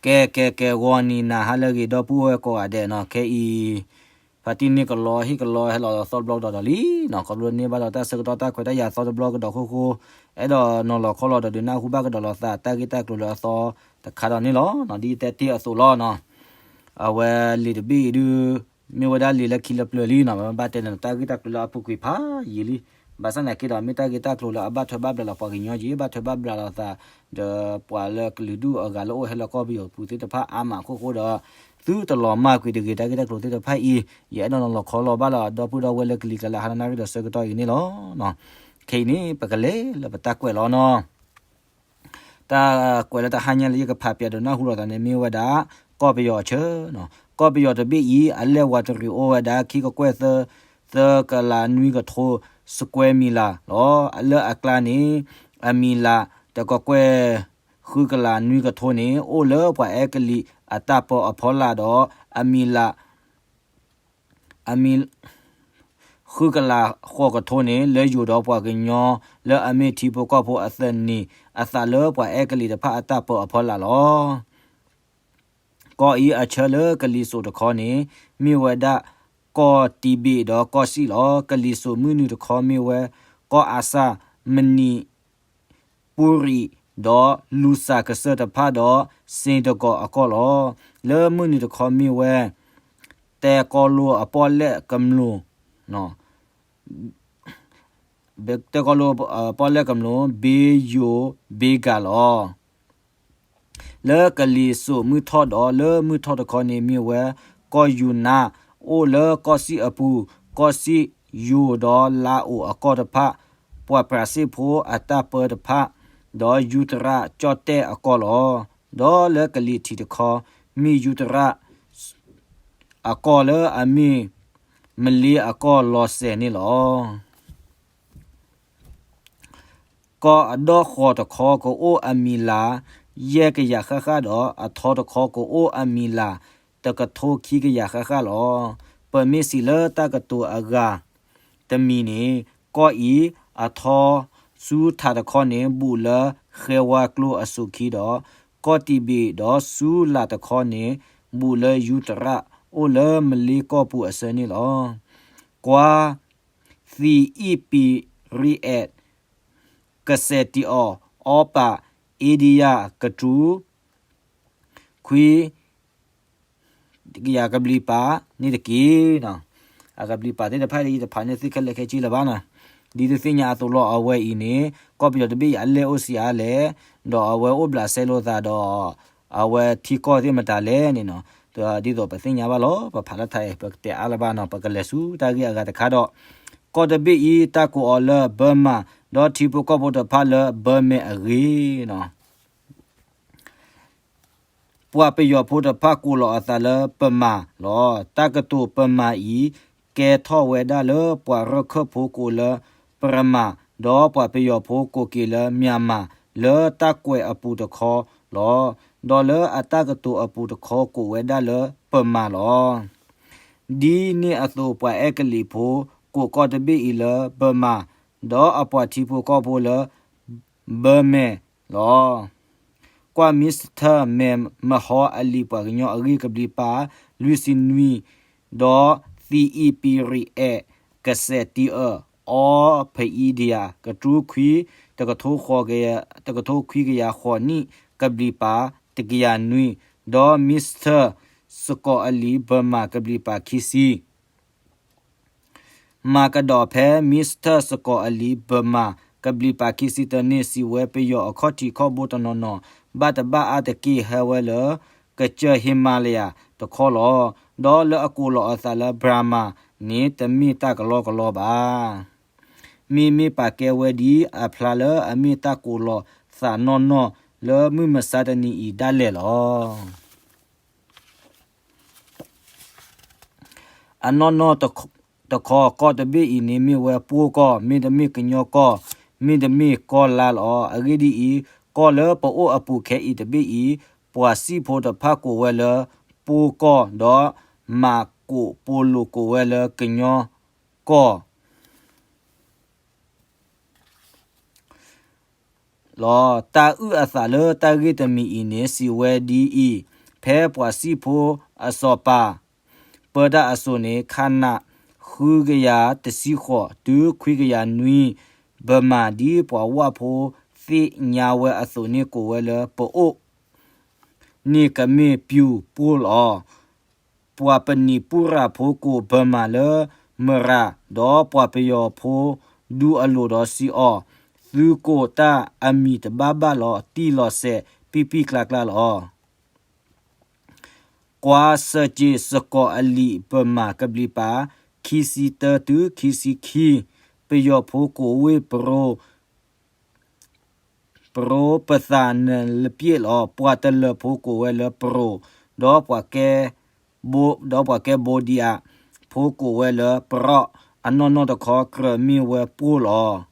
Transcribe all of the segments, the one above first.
ကဲ ကဲ ကဲ ဂီၤနံၤနၤဟါလၢအဂ့ၤ ဒီပုၢ်ဝဲၢ်ကိးဂၤဒဲးနီၤ, ခဲအံၤ ဖါတံၢ်န့ၢ်ကလီဟ့ၣ်ကလီဟဲလီၤသီတဘျီကဒီးဒီးလံနီၤ, ခီဖျိန့ၢ်ဘၣ်ဒီးတၢ်ဆၢကတီၢ်တၢ်ခွဲးတၢ်ယာ်သီတဘျီကဒီးဃိဃိ, အဲၣ်ဒိးနီၤလီၤခီလီၤဒီးဒုးနၢ်ဟူဘၣ်ကဒီးလိာ်သး တၢ်ဂ့ၢ်တၢ်ကျိၤလၢအသီတခါဒီးန့ၣ်လီၤ. ဒ်ယတဲတ့ၢ်အသိးလီၤနီၤ, အဝဲလံာ်တဘ့ၣ်အံၤဒုး မ့ၢ်ဝဲဒၣ်လံာ်လၢခံလၢပျၢၤလံနီၤ, ဘၣ်တဲန့ၣ် တၢ်ဂ့ၢ်တၢ်ကျိၤလၢအပူၤကွံာ်ဖးယံာ်လံ, ဘၣ်ဆၣ်သနာ်က့ဒီး မ့ၢ်တၢ်ဂ့ၢ်တၢ်ကျိၤလၢအဘၣ်ထွဲဘၣ်ဘျးလီၤပှၤကညီက့ၤ ဘၣ်ထွဲဘၣ်ဘျးလီၤသး ဒီးပှၤလၢကလုာ်ဒူၣ်အဂၤလၢအိၣ်ဟဲလၢကီၢ်ပယီၤပူၤသ့ၣ်တဖၣ်အါမးအခိၣ်ဃိဒီး သုတလီၤမၢ်ကွံာ်တဂ့ၤ တၢ်ဂ့ၢ်တၢ်ကျိၤသ့ၣ်တဖၣ်အံၤ, ယအဲၣ်ဒိးနီၤလီၤခီလီၤဘၣ်လီၤ ဒီပုၢ်ဒီဝဲၢ်လၢကလံၤကျါလၢဟါနၣ်ရံၣ်ဒီးဆၢကတီၢ်အံၤန့ၣ်လီၤ. ခဲအံၤန့ၣ် ပကလဲၤလၢပတၢ်ကွဲးလီၤနီၤ. တၢ်ကွဲးလၢတဟါညါလၢယကဖးပၠးဒီးနၢ်ဟူလိာ်သးန့ၣ် မ့ၢ်ဝဲဒၣ် ကီၢ်ပယီၤအဆၢနီၤ. ကီၢ်ပယီၤတဘ့ၣ်အံၤ အလဲၢ်ဝးတရံးအိၣ်ဝဲဒၣ် ခံကကွဲၢ်သၢ သၢကလးနွံကထိ square မံၤလးလီၤ. အလၢအကျါန့ၣ် အမံၤလး တကကွဲၢ် ဃုကလးနွံကထိန့ၣ် အိၣ်လၢပှၤအဲကလံးအတၢ်ပၢအဖီလာ်ဒီး အမံၤလး အမံၤ ဃုကလးဃိးကထိန့ၣ် လၢယိၤဒီးပှၤကညီ လၢအမ့ၢ်ထံဖိကီၢ်ဖိအသန့ၤအသးလၢပှၤအဲကလံးတဖၣ်အတၢ်ပၢအဖီလာ်လီၤ. ကီၢ်အံၤအဆၢလၢကလံၤစိးတခီန့ၣ် မ့ၢ်ဝဲဒၣ် ကီၢ်တံဘ့းဒီးကီၢ်စံၣ်လီၤ. ကလံၤစိးမုၢ်နုာ်တခီမ့ၢ်ဝဲ ကီၢ်အါစၢ် မနံၤပူၤရံၤ ဒီးလူၤစၢ်ကစၢၢ်တဖၣ်ဒီး စ့တကီးအကီၢ်လီၤ. လၢမုၢ်နုာ်တခီမ့ၢ်ဝဲ တဲကီလိအပီၣ်လဲၣ်ကမျိာ် တဲကီလိအပီၣ်လဲၣ်ကမျိာ် ဘ့ယိၤဘ့ဂၤလီၤ. လၢကလံၤစိးမုၢ်ထီၣ်ဒီး လၢမုၢ်ထီၣ်တခီန့ၣ်မ့ၢ်ဝဲ ကီၢ်ယူၤနါ အိၣ်လၢကီၢ်စံၣ်အပူၤ ကီၢ်စံၣ်ယိၤဒီးလါအိၤအကီၢ်တဖၣ် ပှၤပြးစ့ၣ်ဖိအတၢ်ပၢတဖၣ် ဒီးယူတရၣ်ကၠီၣ်တဲၣ်အကီၢ်လီၤ. ဒီးလၢကလံၤထံးတခီ မ့ၢ်ယူတရၣ်အကီၢ်လၢအမ့ၢ် မလ့အကီၢ်လီၤစဲၤန့ၣ်လီၤ. ကီၢ်အဒီၣ်ဃီၤတခီကအိၣ်အမံၤလး ယဲၢ်ကယၤဃၣ်ဃၣ်ဒီး အထီတခီကအိၣ်အမံၤလး တကထိခံကယၤဃၣ်ဃၣ်လီၤ. ပမ့ၢ်စံးလၢတၢ်ကတိၤအဂၤတမံၤန့ၣ် ကီၢ်အံၤအထီဆူထးတခီန့ၣ် ဘူးလၢဃဲဝါကျိအစိၤခံဒီး ကီၢ်တံဘ့းဒီးဆူလးတခီန့ၣ် ဘူးလၢယူတရၣ်အိၣ်လၢမလ့ကီၢ်ပူၤအဆၢန့ၣ်လီၤ. ကွၢ် သံအံၣ်ပံရံအဲး ကစဲးတံအီၤ အီပာ် အ့ဒံယၤ ကတြူ ခွံ ကယၤကဘျံးပၤန့ၣ်တက့ၢ်. အကဘျံးပၤသ့ၣ်တဖၣ် ယတဖးန့ၢ်သုခဲလၢာ်ခဲဆ့လၢၤဘၣ်နီၤ. ဒ်သုသ့ၣ်ညါအသိးလီၤ အဝဲအံၤန့ၣ် ကီၢ်ပယီၤတဘ့ၣ်အံၤအလဲၢ်အိၣ်စံးအါလဲၣ်, ဒီးအဝဲအိၣ်ဘျးစဲလိာ်သးဒီး အဝဲထံကီၢ်သ့ၣ်မတၤလဲၣ်န့ၣ်နီၤ. ဒ်သိးပသ့ၣ်ညါဘၣ်လီၤ ပဖးလၢထးအံၤ ပကတဲအါလၢၤဘၣ်နီၤ ပကလဲၤဆူတၢ်ဂ့ၢ်အဂၤတခါဒီး ကီၢ်တဘ့ၣ်အံၤ တၢ်ကိးအီၤလၢ Burma ဒီးထံဖိကီၢ်ဖိတဖၣ်လၢ Burman အဂ့ၢ်နီၤ. ပှၤပယီၤဖိတဖၣ်ကိးလီၤအသးလၢ ပမၤ လီၤ. တၢ်ကတိၤပမၤအံၤ ကဲထီၣ်ဝဲဒၣ်လၢပှၤရခၢၣ်ဖိကိးလၢ ပရမၤ ဒီးပှၤပယီၤဖိကိးက့ၤလၢ မြန်မာ လၢတၢ်ကွဲးအပူၤတခီလီၤ. ဒီးလၢအတၢ်ကတိၤအပူၤတခီကိးဝဲဒၣ်လၢ ပမၤ လီၤ. ဒ်န့ၣ်အသိးပှၤအဲကလံးဖိ ကိးကီၢ်တဘ့ၣ်အံၤလၢ ပမၤ ဒီးအပှၤထံဖိကီၢ်ဖိလၢ Burman လီၤ. ကွၢ် Mister မဲာ်မဟီအလံာ်ပှၤကညီအဂ့ၢ်ကဘျံးပၤ လွံၢ်ဆံနွံ ဒီးသံအံၣ်ပံရံအဲး ကစဲးတံအီၤ အီပအ့ဒံယၤ ကတြူ ခွံ တကထိဃီ တကထိခွံကယၤဃိးနံၣ် ကဘျံးပၤ တကယၤနွံ ဒီး Mister စကီးအလံာ် Burma ကဘျံးပၤ ခံဆံ မၤကဒီးဖဲ Mister စကီးအလံာ် Burma ကဘျံးပၤ ခံဆံတၢန့ၣ် စံးဝဲပယီၤအခီၣ်ထံးခီၣ်ဘိတနီၤနီၤ ဘၣ်တဘၣ်အါတက့ၢ် ဟဲဝဲလၢ ကစၢၢ် Himalaya တခီလီၤ. ဒီးလၢအကိးလီၤအသးလၢ Burma န့ၣ် တမ့ၢ်တၢ်ကလီကလီဘၣ်. မ့မ့ၢ်ပာ်ကဲဝဲဒ်အဖျါလၢအမ့ၢ်တၢ်ကိးလီၤသးနီၢ်နီၢ်လၢမုၢ်မဆါတနံၤအံၤဒၣ်လဲာ်လီၤ. အနီၢ်နီၢ်တခီ ကီၢ်တဘ့ၣ်အံၤန့ၣ် မ့ၢ်ဝဲပှိၢ်ကီၢ် မ့တမ့ၢ်ကညီကီၢ် မ့တမ့ၢ်ကီၢ်လါလီၤ. အဂ့ၢ်ဒ်အံၤ, ကီၢ်လၢပအိၣ်အပူၤခဲအံၤတဘ့ၣ်အံၤ ပှၤစံၣ်ဖိတဖၣ်ကိးဝဲလၢ ပှိၢ်ကီၢ် ဒီး မၤကိးပိာ်လိာ်ကိးဝဲလၢကညီကီၢ် လီၤ. တၢ်အုၣ်အသးလၢတၢ်ဂ့ၢ်တမံၤအံၤန့ၣ် စံးဝဲဒ်အံၤ, ဖဲပှၤစံၣ်ဖိအစီၤပၤ ပၢတၢ်အစိၤန့ၣ် ခါနး ဃုကယၤတဆံဃိး တုၤခွံကယၤနွံ ဘၢမးဒ်ပှၤဝၣ်ဖိသ့ၣ်ညါဝဲအသိးန့ၣ် ကိးဝဲလၢပအိၣ် န့ၣ်ကမ့ၢ်ပျူၤပှိၢ်လီၤ. ပှၤပနံာ်ပူရၤဖိကိးဘၢမးလၢ မရၤ, ဒီးပှၤပယီၤဖိဒူအလိၤဒီးစံးအီၤ, သုကိးတၢ်အမံၤတဘၣ်ဘၣ်လီၤ, တံၢ်လီၤစဲးပံၣ်ပံၣ်ကျါကျါလီၤ. ကွၢ်စၢက့ၤစကီးအလံာ်ဘၢမးကဘျံးပၤ ခံဆံတၢတုၤခံဆံခံ, ပယီၤဖိကိးဝ့ၢ်ပရိ ပရိပသးနလပျ့ၣ်လီၤ. ပှၤတလၢၤဖိကိးဝဲလၢပရိ, ဒီးပှၤကဲ, ဒီးပှၤကဲဘိဒံအးဖိကိးဝဲလၢပရီၣ်, အနီၢ်နီၢ်တခီကြၢးမ့ၢ်ဝဲပှိၢ်လီၤ.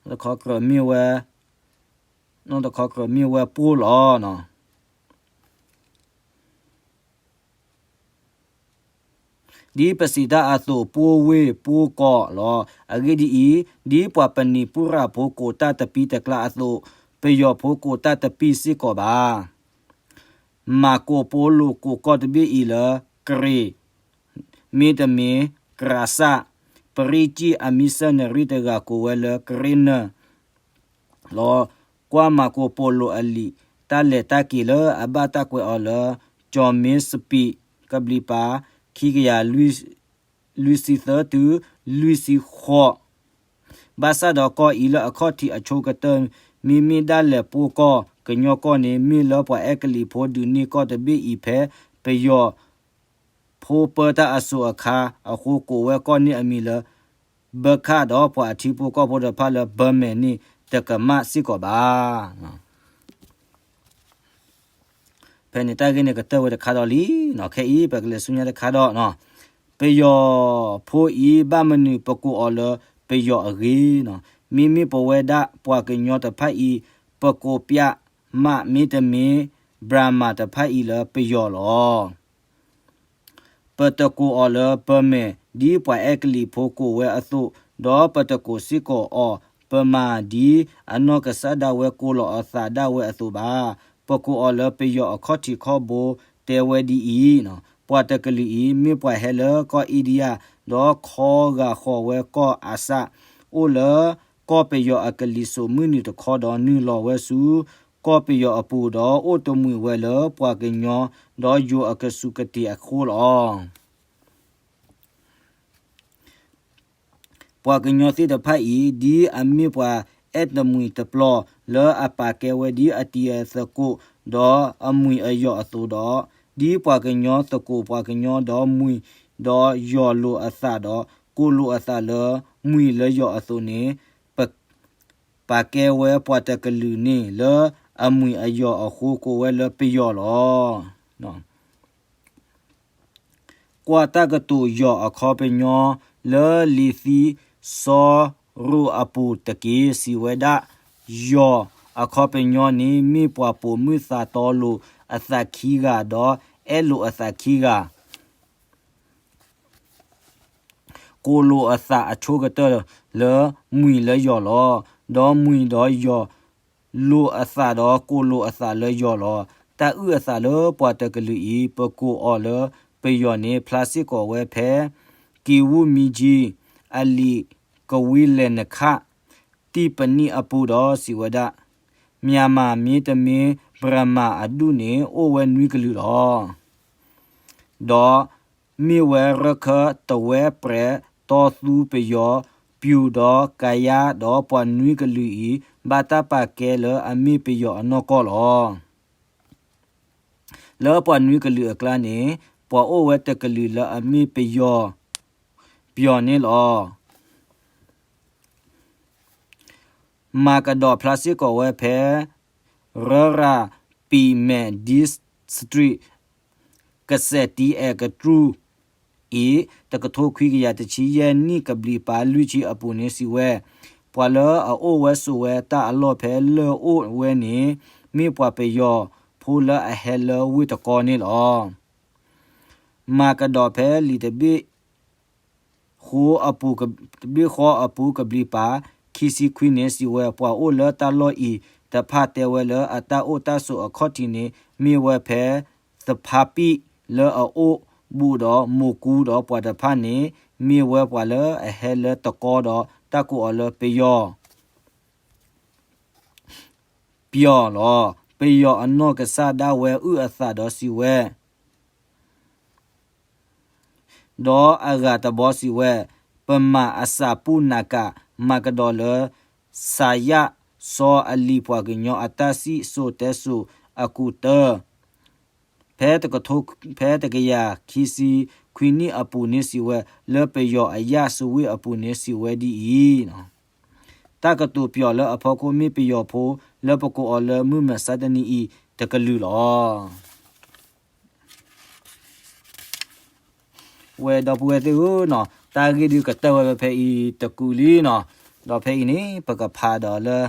တခီကြၢးမ့ၢ်ဝဲ, နီၢ်တခီကြၢးမ့ၢ်ဝဲပှိၢ်လီၤ. ဒ်ပစံးတၢ်အသိး ပှိၢ်ဝ့ၢ်ပှိၢ်ကီၢ်လီၤ. အဂ့ၢ်ဒ်အံၤ, ဒ်ပှၤပနံာ်ပူရၤဖိကိးတၢ်တပံတကျါအသိး, ပယီၤဖိကိးတၢ်တပံစ့ၢ်ကီးဘၣ်. မၤကိးပိလိာ်ကိးကီၢ်တဘ့ၣ်အံၤလၢ ကရ့း, မ့တမ့ၢ် ကရးစၢ်, ပရံကၠံၣ်အမံၤစၢနရံၣ်တဂၤကိးဝဲလၢ ကရ့နၢၣ် လီၤ. ကွၢ်မၤကိးပိလိာ်အလံာ်တၢ်လဲၤတၢ်က့ၤလၢအဘၣ်တၢ်ကွဲးအီၤလၢ ကၠီၤမ့စပံး ကဘျံးပၤ ခံကယၤလွံၢ်ဆံသၢတုၤလွံၢ်ဆံဃိး, ဘၣ်ဆၣ်ဒီးကီၢ်အံၤလၢအခီၣ်ထံးအဆိကတၢၢ် မ့မ့ၢ်ဒၣ်လဲာ်ပှိၢ်ကီၢ်ကညီကီၢ်န့ၣ် မ့ၢ်လၢပှၤအဲကလံးဖိဒုးန့ၢ်ကီၢ်တဘ့ၣ်အံၤဖဲ ပယီၤ ဖိပၢတၢ်အစိၤအခါ အဃိကိးဝဲကီၢ်န့ၣ်အမံၤလၢ ဘၢခၣ်ဒီးပှၤအထံဖိကီၢ်ဖိတဖၣ်လၢ ဘၢမဲာ်န့ၣ် တကမၣ်စ့ၢ်ကီးဘၣ်. ဖဲန့ၣ်တၢ်ဂ့ၢ်န့ၣ်ကတၢၢ်ဝဲတခါဒီးလံ. ခဲအံၤပကလဲၤဆူညါတခါဒီး ပယီၤဖိအံၤဘၣ်မနုၤပကိးအီၤလၢပယီၤအဂ့ၢ်, မ့မ့ၢ်ပဝဲဒၣ်ပှၤကညီတဖၣ်အံၤ ပကိးပျၢ်မး မ့တမ့ၢ် ဘြၤမၤတဖၣ်အံၤလၢပယီၤလီၤ. ပတကိးအီၤလၢပၢၤမဲာ် ဒ်ပှၤအဲကလံးဖိကိးဝဲအသိး, ဒီးပတကိးစ့ၢ်ကီးအီၤ ပမၤဒ်အနီၢ်ကစၢ်ဒၣ်ဝဲကိးလီၤအသးဒၣ်ဝဲအသိးဘၣ်. ပကိးအီၤလၢပယီၤအခီၣ်ထံးခီၣ်ဘိ တဲဝဲဒ်အံၤ, ပှၤတကလုာ်အံၤ မ့ၢ်ပှၤဟဲလၢကီၢ်အ့ဒံယၣ်, ဒီးခီဂာ်ဃီၤဝဲကီၢ်အစၢ်, အိၣ်လၢကီၢ်ပယီၤအကလံၤစိးမုၢ်နုာ်တခီဒီး နုာ်လီၤဝဲဆူ ကီၢ်ပယီၤအပူၤ, ဒီးအိၣ်တမှံၤဝဲလၢပှၤကညီ ဒီးယိၤအကစူးကတ့ၤအဃိလီၤ. ပှၤကညီသ့ၣ်တဖၣ်အံၤ ဒ်အမ့ၢ်ပှၤအဲၣ်တမှံၤတပျီၤ လၢအပာ်ကဲဝဲဒ်အတံၤအသကိး ဒီးအမှံၤအယီၢ်အသိးဒီး, ဒ်ပှၤကညီသကိးပှၤကညီ ဒီးမှံၤဒီးယီၢ်လိာ်အသးဒီး ကိးလိာ်အသးလၢမှံၤလၢယီၢ်အသိးန့ၣ်, ပ ပာ်ကဲဝဲပှၤတကလုာ်န့ၣ် လၢအမှံၤအယီၢ်အဃိ ကိးဝဲလၢပယီၤလီၤ. ကွၢ်တၢ်ကတိၤယီၢ်အခီပညီ လၢလံာ်သံစီရိၤအပူၤတက့ၢ်. စံးဝဲဒၣ်, ယီၢ်အခီပညီန့ၣ် မ့ၢ်ပှၤပိာ်မုၣ်သးတီလိာ်အသးခံဂၤ ဒီးအဲၣ်လိာ်အသးခံဂၤ ကိးလိာ်အသးအဆိကတၢၢ်လၢမှံၤလၢယီၢ်လီၤ. ဒီးမှံၤဒီးယီၢ် လိာ်အသးဒီးကိးလိာ်အသးလၢယီၢ်လီၤ. တၢ်အုၣ်အသးလၢပှၤတကလုာ်အံၤ ပကိးအီၤလၢပယီၤန့ၣ် ဖျါစ့ၢ်ကီးဝဲဖဲ ကံၢ်ဝူၣ်မံကၠံ အလံာ်ကဝံလဲၤနခၣ် တံၢ်ပနံၣ်အပူၤဒီးစံးဝဲဒၣ်, မြန်မာ မ့တမ့ၢ် ဘြၤမၤ အဒူၣ်န့ၣ် အိၣ်ဝဲနွံကလုာ်လီၤ. ဒီးမ့ၢ်ဝဲရၢၢ်ခၢၣ် တဝဲၢ်ပြဲး တီသူ ပယီၤ ပျူၤဒီးကၤယါ ဒီးပှၤနွံကလုာ်အံၤ ဘၣ်တၢ်ပာ်ကဲလၢအမ့ၢ်ပယီၤအနီၢ်ကီၢ်လီၤ. လၢပှၤနွံကလုာ်အကျါန့ၣ် ပှၤအိၣ်ဝဲတကလုာ်လၢအမ့ၢ်ပယီၤ ပယီၤန့ၣ်လီၤ. မၤကဒီးဖျါစ့ၢ်ကီးဝဲဖဲ ရၢရၤ ပြည်နယ် District ကစဲးတံအဲၣ်ကတြူၢ်အံၤ တကထိခွံကယၤတဆံယဲၢ်နံၣ်ကဘျံးပၤလွံၢ်ဆံအပူၤန့ၣ်စံးဝဲ, ပှၤလၢအအိၣ်ဝဲဆိးဝဲတၢ်အလီၢ်ဖဲလၢၢ်အိၣ်ဝဲန့ၣ် မ့ၢ်ပှၤပယီၤဖိလၢအဟဲလၢဝ့ၢ်တကီန့ၣ်လီၤ. မၤကဒီးဖဲလံာ်တဘ့ၣ် ဃိအပူၤကဘျံးဃီအပူၤကဘျံးပၤ, ခံဆံခွံန့ၣ်စံးဝဲ, ပှၤအိၣ်လၢတၢ်လီၢ်အံၤတဖၣ်တဲဝဲလၢ အတၢ်အိၣ်တၢ်ဆိးအခီၣ်ထံးန့ၣ် မ့ၢ်ဝဲဖဲ သဖါပံၣ်လၢအအိၣ်ဘူးဒီးမိၢ်ကူဒီးပှၤတဖၣ်န့ၣ် မ့ၢ်ဝဲပှၤလၢအဟဲလၢတကီဒီးတၢ်ကိးအီၤလၢပယီၤ ပယီၤလီၤ. ပယီၤအနီၢ်ကစၢ်ဒၣ်ဝဲအုၣ်အသးဒီးစံးဝဲ, ဒီးအဂၤတဘီစံးဝဲ, ပမၤအစးပူၣ်နးကး မၤကဒီးလၢ စးယၣ်စီၤအလံၤပှၤကညီအတၢ်စံၣ်စိၤတဲစိၤအကူာ်တၢ် ဖဲတကထိ ဖဲတကယၤခံဆံခွံနံၣ်အပူၤန့ၣ်စံးဝဲ, လၢပယီၤအယၣ်စဝ့ၣ်အပူၤန့ၣ်စံးဝဲဒ်အံၤ, တၢ်ကတိၤပယီၤလၢအဖီခိၣ်မ့ၢ်ပယီၤဖိ လၢပကိးအီၤလၢမုၢ်မဆါတနံၤအံၤတကလုာ်လီၤ. ဝဲဒီပုၢ်ဝဲၢ်သ့ၣ်ဧၢနီၤ, တၢ်ဂ့ၢ်ဒုးကတၢၢ်ဝဲဖဲဖဲအံၤတကူာ်လံနီၤ, ဒီးဖဲအံၤန့ၣ် ပကဖးဒီးလၢ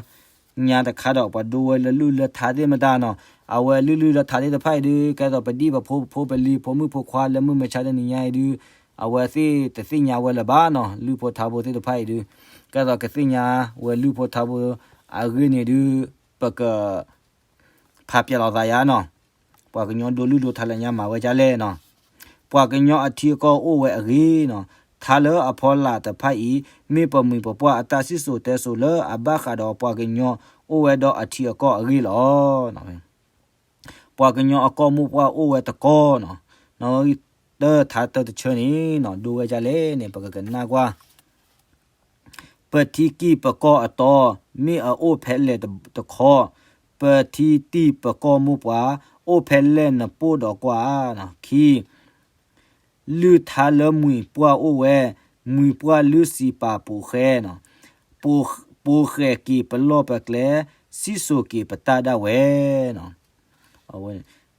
ညါတခါဒီးပှၤဒိဝဲလၢလုၢ်လၢထါသ့ၣ်မတၤနီၤ, အဝဲလုၢ်လုၢ်လၢထါသ့ၣ်တဖၣ်အံၤဒုး ကဲသိးပဒံၣ်ပဖိပဖိပလံၤဖိမုၣ်ဖိခွါလၢမုၢ်မဆါတနံၤညါအံၤဒုး, အဝဲသ့ၣ်တသ့ၣ်ညါဝဲလၢၤဘၣ်နီၤ, လုၢ်ဖိထါဖိသ့ၣ်တဖၣ်အံၤဒုး, ကဲသိးကသ့ၣ်ညါဝဲလုၢ်ဖိထါဖိအဂ့ၢ်န့ၣ်ဒုး, ပက ဖးပျဲလီၤသးယါနီၤ, ပှၤကညီဒိလုၢ်ဒိထါလၢညါမၤဝဲဒ်လဲၣ်နီၤ, ပှၤကညီအထံအကီၢ်အိၣ်ဝဲအဂ့ၢ်နီၤ, ထါလၢအဖီလာ်တဖၣ်အံၤ မ့ၢ်ပမှံၤပပှၢ်အတၢ်စံၣ်စိၤတဲစိၤလၢအဘၣ်ဃးဒီးပှၤကညီအိၣ်ဝဲဒီးအထံအကီၢ်အဂ့ၢ်လီၤ. ပှၤကညီအကီၢ်မိၢ်ပှၢ်အိၣ်ဝဲတကီၢ်နီၤ, တၢ်ထါတၢ်တဆၢန့ၣ်နီၤ, ဒိဝဲဒ်လဲၣ်န့ၣ် ပကကနၣ်ကွၢ် ပထံတံၢ်ပကီၢ်အတီ မ့ၢ်အအိၣ်ဖဲလဲၣ်တခီ, ပထံတံၢ်ပကီၢ်မိၢ်ပှၢ် အိၣ်ဖဲလဲၣ်နပိၢ်ဒီးကွၢ်ဧါ. ခံ, လုၢ်ထါလၢမှံၤပှၢ်အိၣ်ဝဲ, မှံၤပှၢ်လုၢ်စံးပာ်ပိာ်ဃဲ, ပိာ်ဃဲၤက့ၤပလီၢ်ပကျဲ, စံၣ်စိၤက့ၤပတၢ်ဒၣ်ဝဲ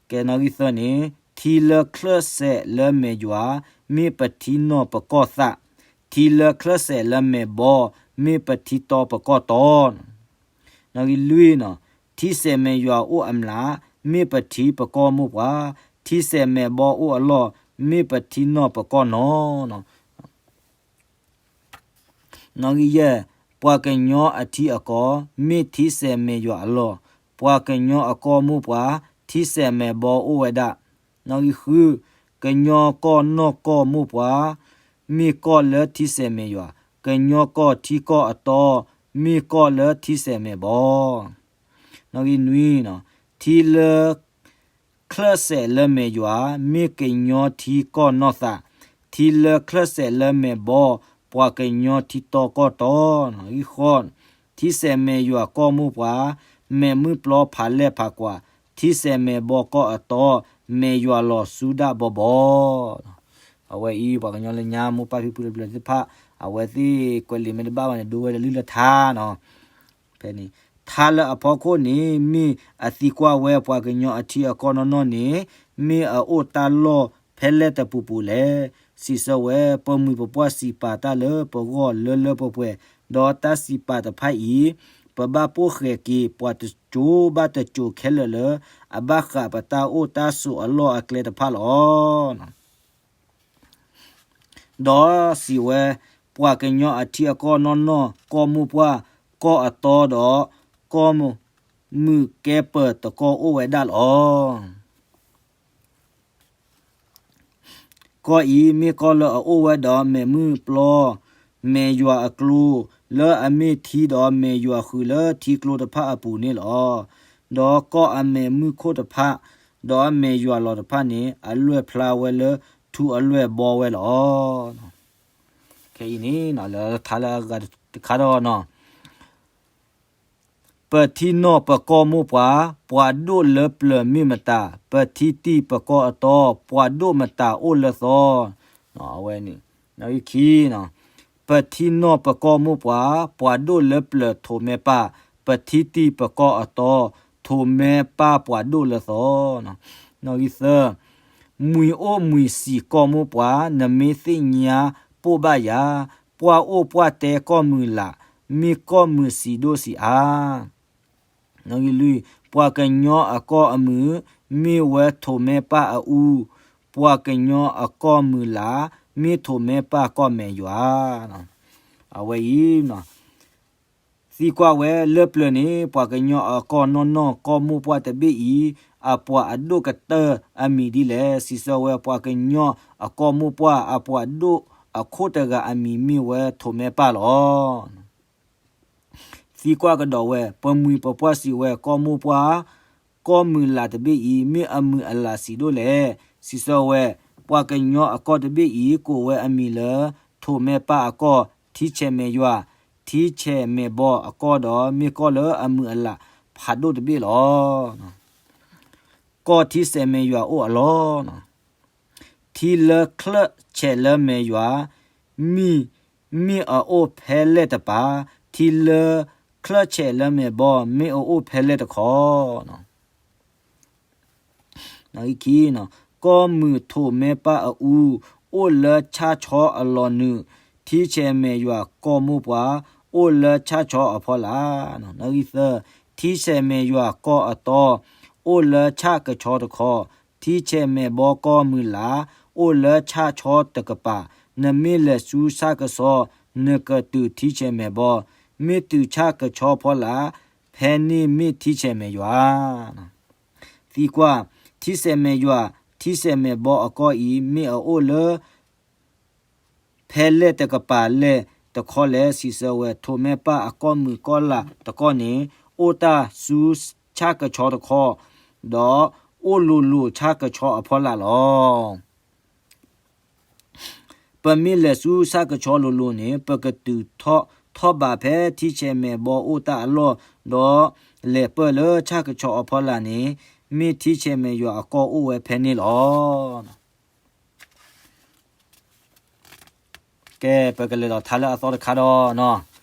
ကဲနီၣ်ဂံၢ်သၢန့ၣ်, ထံလၢချၢၣ်စဲးလၢမဲာ်ယွၤ, မ့ၢ်ပထံနီၢ်ပကီၢ်သး, ထံလၢချၢၣ်စဲးလၢမဲာ်ဘီ, မ့ၢ်ပထံတီပကီၢ်တီ. နီၣ်ဂံၢ်လွံၢ်နီၤ, ထံစဲးမဲာ်ယွၤအိၣ်အမျး, မ့ၢ်ပထံပကီၢ်မိၢ်ပှၢ်, ထံစဲးမဲာ်ဘီအိၣ်အလီၢ်, မ့ၢ်ပထံနီၢ်ပကီၢ်နီၢ်. နီၣ်ဂံၢ်ယဲၢ်, ပှၤကညီအထံအကီၢ်, မ့ၢ်ထံစဲးမဲာ်ယွၤအလီၢ်, ပှၤကညီအကီၢ်မိၢ်ပှၢ်, ထံစဲးမဲာ်ဘီအိၣ်ဝဲဒၣ်. နီၣ်ဂံၢ်ဃု, ကညီကီၢ်နီၢ်ကီၢ်မိၢ်ပှၢ်, မ့ၢ်ကီၢ်လၢထံစဲးမဲာ်ယွၤ, ကညီကီၢ်ထံကီၢ်အတီ, မ့ၢ်ကီၢ်လၢထံစဲးမဲာ်ဘီ. နီၣ်ဂံၢ်နွံနီၤ, ထံလၢ ချၢၣ်စဲးလၢမဲာ်ယွၤ, မ့ၢ်ကညီထံကီၢ်နီၢ်သး, ထံလၢချၢၣ်စဲးလၢမဲာ်ဘီ, ပှၤကညီထံတီကီၢ်တီ. ဂံၢ်ဃိး, ထံစဲးမဲာ်ယွၤကီၢ်မိၢ်ပှၢ်, မဲာ်မုၢ်ပျီဖးလဲၢ်ဖးကွၢ်, ထံစဲးမဲာ်ဘီကီၢ်အတီ, မဲာ်ယွၤလီၤဆူဒၣ်ဘီဘီ. အဝဲအံၤ ပှၤကညီလၢညါမိၢ်ပၢ်ဖံဖုလၢပျၢၤသ့ၣ်တဖၣ်, အဝဲသ့ၣ်ကွဲးလံာ်မ့ၢ်တဘၣ်ဘၣ်န့ၣ် ဒိဝဲလၢလုၢ်လၢထါနီၤ. ဖဲန့ၣ်, ထါလၢအဖီခိၣ်န့ၣ် မ့ၢ်အသံကွၢ်ဝဲပှၤကညီအထံအကီၢ်နီၢ်နီၢ်န့ၣ်, မ့ၢ်အအိၣ်တၢ်လီၢ်ဖဲလဲၣ်တပူၤပူၤလဲၣ်. စံးဆၢဝဲ, ပမှံၤပပှၢ်စံးပာ်တၢ်လၢပဂီၢ်လၢလၢပှဲၤပှဲၤ, ဒီးတၢ်စံးပာ်တဖၣ်အံၤ, ပဘၣ်ပိာ်ဃဲၤက့ၤပှၤတစိၤဘၣ်တစိၤခဲလၢာ်လၢ အဘၣ်ဃးပတၢ်အိၣ်တၢ်ဆိးအလီၢ်အကျဲတဖၣ်လီၤ. ဒီးစံးဝဲ, ပှၤကညီအထံအကီၢ်နီၢ်နီၢ်, ကီၢ်မိၢ်ပှၢ်, ကီၢ်အတီဒီး ကီၢ်မုၢ်ကဲပၢၤတကီၢ်အိၣ်ဝဲဒၣ်လီၤ. ကီၢ်အံၤ မ့ၢ်ကီၢ်လၢအအိၣ်ဝဲဒီးမဲာ်မုၢ်ပျီ, မဲာ်ယွၤအကျိ, လၢအမ့ၢ်ထံဒီးမဲာ်ယွၤဃုာ်လၢထံကျိတဖၣ်အပူၤန့ၣ်လီၤ. ဒီးကီၢ်အမဲာ်မုၢ်ခိၣ်တဖၣ်, ဒီးအမဲာ်ယွၤလီၤတဖၣ်န့ၣ် အလွဲၢ်ဖျါဝဲလၢထူအလွဲၢ်ဘီဝဲလီၤ. ခဲအံၤန့ၣ် လၢထါလၢအဂၤတခါဒီးနီၤ ပထံနီၢ်ပကီၢ်မိၢ်ပှၢ်, ပှၤဒိၣ်လၢပျၢၤမ့ၢ်မတၤ, ပထံတံၢ်ပကီၢ်အတီ, ပှၤဒိၣ်မတၤအိၣ်လၢသီ. အဝဲန့ၣ်, ခံ, ပထံနီၢ်ပကီၢ်မိၢ်ပှၢ်, ပှၤဒိၣ်လၢပျၢၤထိးမဲပၢ်, ပထံတံၢ်ပကီၢ်အတီ, ထိးမဲပၢ်ပှၤဒိၣ်လၢသီ. နီၣ်ဂံၢ်သၢ, မှံၤအိၣ်မှံၤစံးကီၢ်မိၢ်ပှၢ်, နမ့ၢ်သ့ၣ်ညါပိာ်ဘၣ်ယၤ, ပှၢ်အိၣ်ပှၢ်တဲကီၢ်မုၢ်လး, မ့ၢ်ကီၢ်မုၢ်စံးဒိၣ်စံးအါ. နီၣ်ဂံၢ်လွံၢ်, ပှၤကညီအကီၢ်အမုၢ်, မ့ၢ်ဝဲထိးမဲပၢ်အအူ, ပှၤကညီအကီၢ်မုၢ်လး, မ့ၢ်ထိးမဲပၢ်ကီၢ်မဲာ်ယွၤ, အဝဲအံၤ သံကွၢ်ဝဲလၢပျၢၤန့ၣ် ပှၤကညီအကီၢ်နီၢ်နီၢ် ကီၢ်မိၢ်ပှၢ်တဘ့ၣ်အံၤ အပှၤအဒိၣ်ကတၢၢ်အမံၤဒ်လဲၣ်. စံးဆၢဝဲပှၤကညီအကီၢ်မိၢ်ပှၢ် အပှၤဒိၣ်အခိၣ်တဂၤအမံၤမ့ၢ်ဝဲထိးမဲပၢ်လီၤ. သံကွၢ်ကဒီးဝဲ ပမှံၤပပှၢ်စံးဝဲ ကီၢ်မိၢ်ပှၢ် ကီၢ်မုၢ်လၢ်တဘ့ၣ်အံၤ မ့ၢ်အမုၢ်အလၢ်ဆံးဒိၣ်လဲၣ်. စံးဆၢဝဲ ပှၤကညီအကီၢ်တဘ့ၣ်အံၤ ကိးဝဲအမံၤလၢ ထိးမဲပၢ်အကီၢ် ထံဆဲးမဲာ်ယွၤ ထံဆဲးမဲာ်ဘီအကီၢ်ဒီး မ့ၢ်ကီၢ်လၢအမုၢ်အလၢ်ဖးဒိၣ်တဘ့ၣ်လီၤ. ကီၢ်ထံဆဲးမဲာ်ယွၤအိၣ်အလီၢ် ထံလၢချၢၣ်ဆဲးလၢမဲာ်ယွၤ မ့ၢ်, မ့ၢ်အအိၣ်ဖဲလဲၣ်တပၤ, ထံလၢချၢၣ်ဆဲးလၢမဲာ်ဘီ မ့ၢ်အအိၣ်ဖဲလဲၣ်တခီ, ခံ, ကီၢ်မုၢ်ထိးမဲပၢ်အအူ အိၣ်လၢဆၣ်ဆီအလီၢ်နုာ်, ထံဆဲးမဲာ်ယွၤကီၢ်မိၢ်ပှၢ် အိၣ်လၢဆၣ်ဆီအဖီလာ်, သၢ, ထံဆဲးမဲာ်ယွၤကီၢ်အတီ အိၣ်လၢဆၣ်ကဆီတခီ, ထံဆဲးမဲာ်ဘီကီၢ်မုၢ်လၢ် အိၣ်လၢဆၣ်ဆီတကပၤ, နမ့ၢ်လဲၤဆူဆၣ်ကဆီ နကတုၤထံဆဲးမဲာ်ဘီ, မ့ၢ်တုၤဆၣ်ကဆီဖီလာ်, ဖဲန့ၣ်မ့ၢ်ထံဆဲးမဲာ်ယွၤ. သံကွၢ်, ထံဆဲးမဲာ်ယွၤ, ထံဆဲးမဲာ်ဘီအကီၢ်အံၤ မ့ၢ်အအိၣ်လၢ ဖဲလဲၣ်တကပၤလဲၣ်တခီလဲၣ်. စံးဆၢဝဲ ထိးမဲပၢ်အကီၢ်မုၢ်ကီၢ်လၢ်တကီၢ်န့ၣ် အိၣ်တၢ်ဆူဆၣ်ကဆီတခီ, ဒီးအိၣ်လိၤလိၤဆၣ်ကဆီအဖီလာ်လီၤ. ပမ့ၢ်လဲၤဆူဆၣ်ကဆီလိၤလိၤန့ၣ် ပကတုၤထီၣ်ထီၣ်ဘးဖဲထံဆဲးမဲာ်ဘီအိၣ်တၢ်အလီၢ်, ဒီးလဲၤပၢၢ်လၢဆၣ်ကဆီအဖီလာ်န့ၣ် မ့ၢ်ထံဆဲးမဲာ်ယွၤအကီၢ်အိၣ်ဝဲဖဲန့ၣ်လီၤ. ကဲ ပကလဲၤဒီးထါလၢအသီတခါဒီးနီၤ,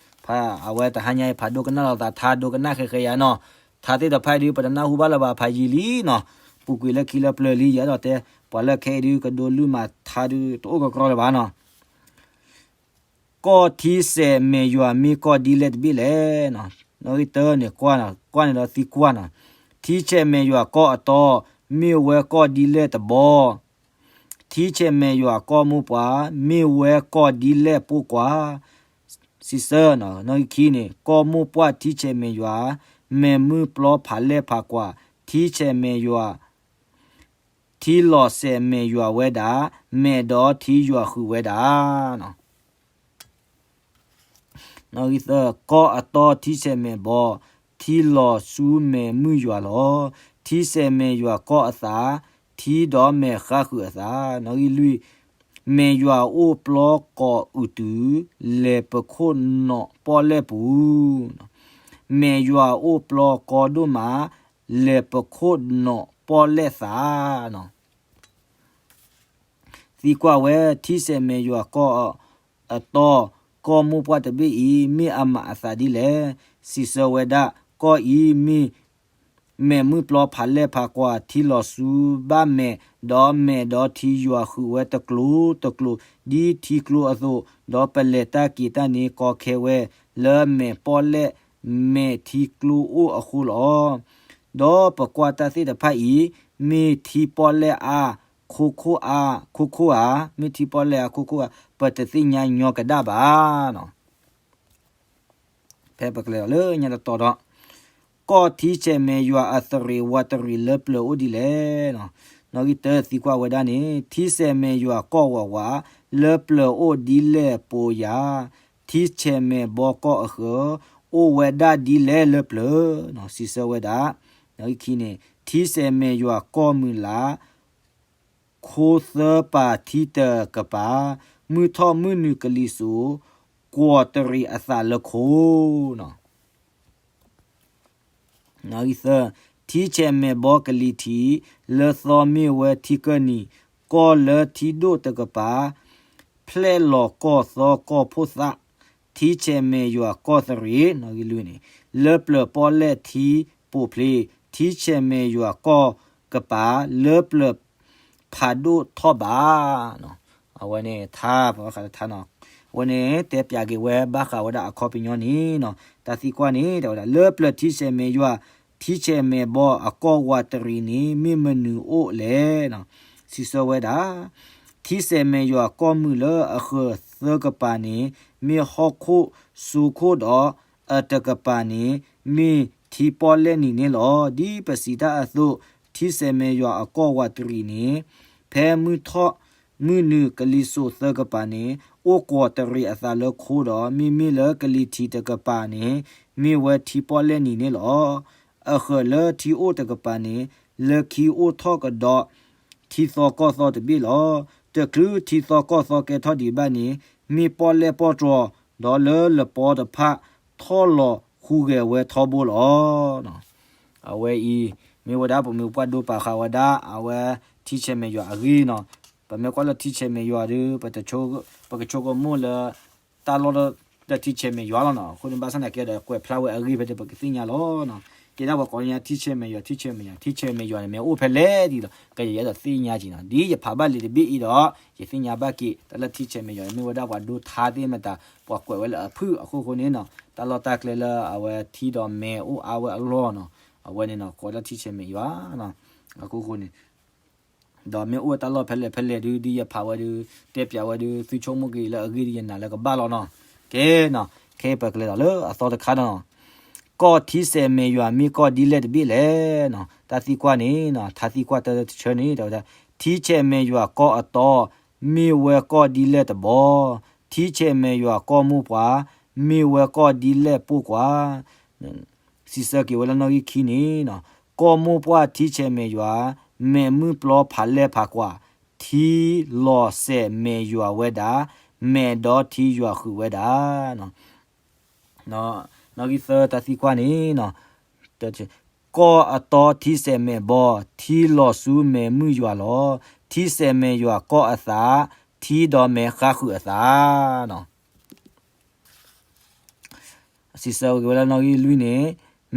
ဖဲအဝဲတဟါညါအံၤ ဖးဒိၣ်ကနၣ်လိာ်သးထါဒိကနၣ်ဃဲဃဲယၤနီၤ, ထါသ့ၣ်တဖၣ်အံၤဒုး ပတနၢ်ဟူဘၣ်လၢၤဘၣ်ဖးယံာ်လံနီၤ, ပူၤကွံာ်လၢခံလၢပျၢၤလံ ယအဲၣ်ဒိးတဲ, ပှၤလၢခဲအံၤဒုး ကဒိလုၢ်မၤထါဒုး တအိၣ်ကကြီလၢၤဘၣ်နီၤ. ကီၢ်ထံဆဲးမဲာ်ယွၤမ့ၢ်ကီၢ်ဒ်လဲၣ်တဘ့ၣ်လဲၣ်. နီၣ်ဂံၢ်တၢန့ၣ် ကွၢ်န့ၣ်ဒီးသံကွၢ်နီၤ, ထံဆဲးမဲာ်ယွၤကီၢ်အတီ မ့ၢ်ဝဲကီၢ်ဒ်လဲၣ်တဘီ, ထံဆဲးမဲာ်ယွၤကီၢ်မိၢ်ပှၢ် မ့ၢ်ဝဲကီၢ်ဒ်လဲၣ်ပိာ်ကွၢ်. စံးဆၢ, နီၣ်ဂံၢ်ခံန့ၣ် ကီၢ်မိၢ်ပှၢ်ထံဆဲးမဲာ်ယွၤ မဲာ်မုၢ်ပျီဖးလဲၢ်ဖးကွၢ်, ထံဆဲးမဲာ်ယွၤ ထံလီၤဆဲးမဲာ်ယွၤဝဲဒၣ်, မဲာ်ဒီးထံယွၤဃုာ်ဝဲဒၣ်. နီၣ်ဂံၢ်သၢ, ကီၢ်အတီထံဆဲးမဲာ်ဘီ, ထံလီၤဆူမဲာ်မုၢ်ယွၤလီၤ. ထံဆဲးမဲာ်ယွၤကီၢ်အသး, ထံဒီးမဲာ်ဃါဃုာ်အသး. နီၣ်ဂံၢ်လွံၢ်, မဲာ်ယွၤအိၣ်ပျီကိးအုးတုၤ, လဲၤပခိၣ်နီၣ်ပီၣ်လဲၣ်ပူၤ. မဲာ်ယွၤအိၣ်ပျီကီဒိၣ်မး, လဲၤပခိၣ်နီၣ်ပီၣ်လဲၣ်သး. သံကွၢ်ဝဲ ထံဆဲးမဲာ်ယွၤကီၢ်အတီ, ကီၢ်မိၢ်ပှၢ်တဘ့ၣ်အံၤ မ့ၢ်အမၤအသးဒ်လဲၣ်. စံးဆၢဝဲဒၣ်, ကီၢ်အံၤမ့ၢ် မဲာ်မုၢ်ပျီဖးလဲၢ်ဖးကွၢ်, ထံလီၤဆူဘၣ်မဲာ်, ဒီးမဲာ်ဒီးထံယွၤဃုာ်ဝဲတကျိၤတကျိၤ, ဒ်ထံကျိအသိး, ဒီးပလဲၤတၢ်က့ၤတၢ်န့ၣ် ကီခဲဝဲလၢမဲာ်ပီၣ်လဲၣ် မဲာ်ထံကျိအိၣ်အဃိလီၤ. ဒီးပကွၢ်တၢ်သ့ၣ်တဖၣ်အံၤ မ့ၢ်ထံပီၣ်လဲၣ်အါ ခိခိၣ်ဧါ, မ့ၢ်ထံပီၣ်လဲၣ်အါခိခိၣ်ဧါ, ပတသ့ၣ်ညါညီကဒၣ်ဘၣ်. ဖဲပကလဲၤဒီးလၢညါတတီၤဒီး, ကီၢ်ထံဆဲးမဲာ်ယွၤအသရံးဝးတရံးလၢပျၢၤအိၣ်ဒ်လဲၣ်. နီၣ်ဂံၢ်တၢသံကွၢ်ဝဲဒၣ်န့ၣ်, ထံဆဲးမဲာ်ယွၤကီၢ်ဝးဝး လၢပျၢၤအိၣ်ဒ်လဲၣ်ပိာ်ယၤ, ထံဆဲးမဲာ်ဘီကီၢ်အဃၢၤ အိၣ်ဝဲဒၣ်ဒ်လဲၣ်လၢပျၢၤ. စံးဆၢဝဲဒၣ်, နီၣ်ဂံၢ်ခံန့ၣ်, ထံဆဲးမဲာ်ယွၤကီၢ်မုၢ်လၢ် ခိသၢပၤထံတကပၤ, မုၢ်ထီၣ်မုၢ်နုာ်ကလံၤစိး, ကွီၤတရံးအသးလၢခိနီၤ. နီၣ်ဂံၢ်သၢ, ထံဆဲးမဲာ်ဘီကလံၤထံး, လၢသီမ့ၢ်ဝဲထံကၢၢ်နံၤ, ကီၢ်လၢထံဒိၣ်တကပၤ, ဖျဲၣ်လီၤကီၢ်သီကီၢ်ဖိသၣ်, ထံဆဲးမဲာ်ယွၤကီၢ်သရံး, နီၣ်ဂံၢ်လွံၢ်န့ၣ်, လၢပျၢၤပီၣ်လဲၣ်ထံပိာ်ဖျ့, ထံဆဲးမဲာ်ယွၤကီၢ်ကပၤ, လၢပျၢၤဖးဒိၣ်ထီၣ်ဘး. အဝဲန့ၣ်ထါ, ပဘၣ်ဃးလၢထါနီၤ, အဝဲန့ၣ်တဲပၠးက့ၤဝဲဘၣ်ဃးဝဲဒၣ်အခီပညီန့ၣ်နီၤ, တၢ်သံကွၢ်န့ၣ် တဲဝဲဒၣ် လၢပျၢၤထံဆဲးမဲာ်ယွၤ, ထံဆဲးမဲာ်ဘီအကီၢ်ဝးတရံးန့ၣ် မ့ၢ်မနုၤအိၣ်လဲၣ်. စံးဆၢဝဲဒၣ် ထံဆဲးမဲာ်ယွၤကီၢ်မုၢ်လၢအဃၢၤသၢကပၤန့ၣ် မ့ၢ်ဟီၣ်ခိၣ်စိခိၣ်ဒီး အတကပၤန့ၣ် မ့ၢ်ထံပီၣ်လဲၣ်နံၤန့ၣ်လီၤ. ဒ်ပစံးတၢ်အသိး, ထံဆဲးမဲာ်ယွၤအကီၢ်ဝးတရံးန့ၣ် ဖဲမုၢ်ထီၣ်မုၢ်နုာ်ကလံၤစိးသၢကပၤန့ၣ် အိၣ်ကွီၤတရံးအသးလၢခိဒီး မ့မ့ၢ်လၢကလံၤထံးတကပၤန့ၣ် မ့ၢ်ဝဲထံပီၣ်လဲၣ်နံၤန့ၣ်လီၤ. အဃၢၤလၢထံအိၣ်တကပၤန့ၣ် လၢခံအိၣ်ထီၣ်ကဒီး ထံသီကီၢ်သီတဘ့ၣ်လီၤ. တချုးထံသီကီၢ်သီကဲထီၣ်ဒံးဘၣ်န့ၣ် မ့ၢ်ပီၣ်လဲၣ်ပီၣ်တြီၤ, ဒီးလၢလပီတဖၣ်ထီၣ်လီၤဟူးဂဲၤဝဲထီဘိလီၤ. အဝဲအံၤ မ့ၢ်ဝဲဒၣ်ပမ့ၢ်ပှၤဒိပာ်ဃာ်ဝဲဒၣ် အဝဲထံဆဲးမဲာ်ယွၤအဂ့ၢ်နီၤ. ပမ့ၢ်ကွၢ်လၢထံဆဲးမဲာ်ယွၤဒီး ပကဆိကမိၣ်လၢ တၢ်လီၢ်လၢ တၢ်ထံဆဲးမဲာ်ယွၤလီၤနီၤ. အဃိန့ၣ် ဘၣ်ဆၣ်သနာ်က့ဒီး ကွဲးဖျါဝဲအဂ့ၢ်ဖဲန့ၣ် ပကသ့ၣ်ညါလီၤနီၤ. ကဲဒၣ်ပှၤကိးညါထံဆဲးမဲာ်ယွၤ ထံဆဲးမဲာ်ယွၤ ထံဆဲးမဲာ်ယွၤန့ၣ် မ့ၢ်အိၣ်ဖဲလဲၣ်ဒ်လီၤ ကယဲၢ်ဒီးသ့ၣ်ညါက့ၤနီၤ. ဒ်ယဖးဘၣ်လံာ်တဘ့ၣ်အံၤဒီး ယသ့ၣ်ညါဘၣ်က့ၤ တၢ်လၢထံဆဲးမဲာ်ယွၤန့ၣ် မ့ၢ်ဝဲဒၣ်ပှၤဒိထါသ့ၣ်မတၤ ပှၤကွဲးဝဲလၢအဖုၣ်အဃိဃိန့ၣ်နီၤ. တၢ်လီၢ်တၢ်ကျဲလၢအဝဲထံဒီးမဲာ်အိၣ်အါဝဲအလီၢ်နီၤ. အဝဲန့ၣ်နီၤ ကိးဒၣ်ထံဆဲးမဲာ်ယွၤနီၤ. အဃိဃိန့ၣ် ဒီးမ့ၢ်အိၣ်ဝဲတၢ်လီၢ်ဖဲလဲၣ်ဖဲလဲၣ်ဒုး ဒ်ယဖးဝဲဒုး တဲပၠးဝဲဒုး သုဆိကမိၣ်က့ၤလၢအဂ့ၢ်ဒ်ယနာ်လၢကဘၣ်လီၤနီၤ. ကဲနီၤ ခဲအံၤပကလဲၤဒီးလၢအသီတခါနီၤ. ကီၢ်ထံဆဲးမဲာ်ယွၤမ့ၢ်ကီၢ်ဒ်လဲၣ်တဘ့ၣ်လဲၣ်နီၤ. တၢ်သံကွၢ်န့ၣ်နီၤ ထါသံကွၢ်တၢ်တဆၢန့ၣ် တဲဝဲဒၣ် ထံဆဲးမဲာ်ယွၤကီၢ်အတီ မ့ၢ်ဝဲကီၢ်ဒ်လဲၣ်တဘီ, ထံဆဲးမဲာ်ယွၤကီၢ်မိၢ်ပှၢ် မ့ၢ်ဝဲကီၢ်ဒ်လဲၣ်ပိာ်ကွၢ် စံးဆၢက့ၤဝဲလၢနီၣ်ဂံၢ်ခံန့ၣ်, ကီၢ်မိၢ်ပှၢ်ထံဆဲးမဲာ်ယွၤ, မဲာ်မုၢ်ပျီဖးလဲၢ်ဖးကွၢ်, ထံလီၤစဲးမဲာ်ယွၤဝဲဒၣ်, မဲာ်ဒီးထံယွၤဃုာ်ဝဲဒၣ်. နီၣ်ဂံၢ်သၢတၢ်သံကွၢ်န့ၣ်, ကီၢ်အတီထံဆဲးမဲာ်ဘီ, ထံလီၤဆူမဲာ်မုၢ်ယွၤလီၤ. ထံဆဲးမဲာ်ယွၤကီၢ်အသး, ထံဒီးမဲာ်ဃါဃုာ်အသး. စံးဆၢက့ၤဝဲလၢနီၣ်ဂံၢ်လွံၢ်န့ၣ်,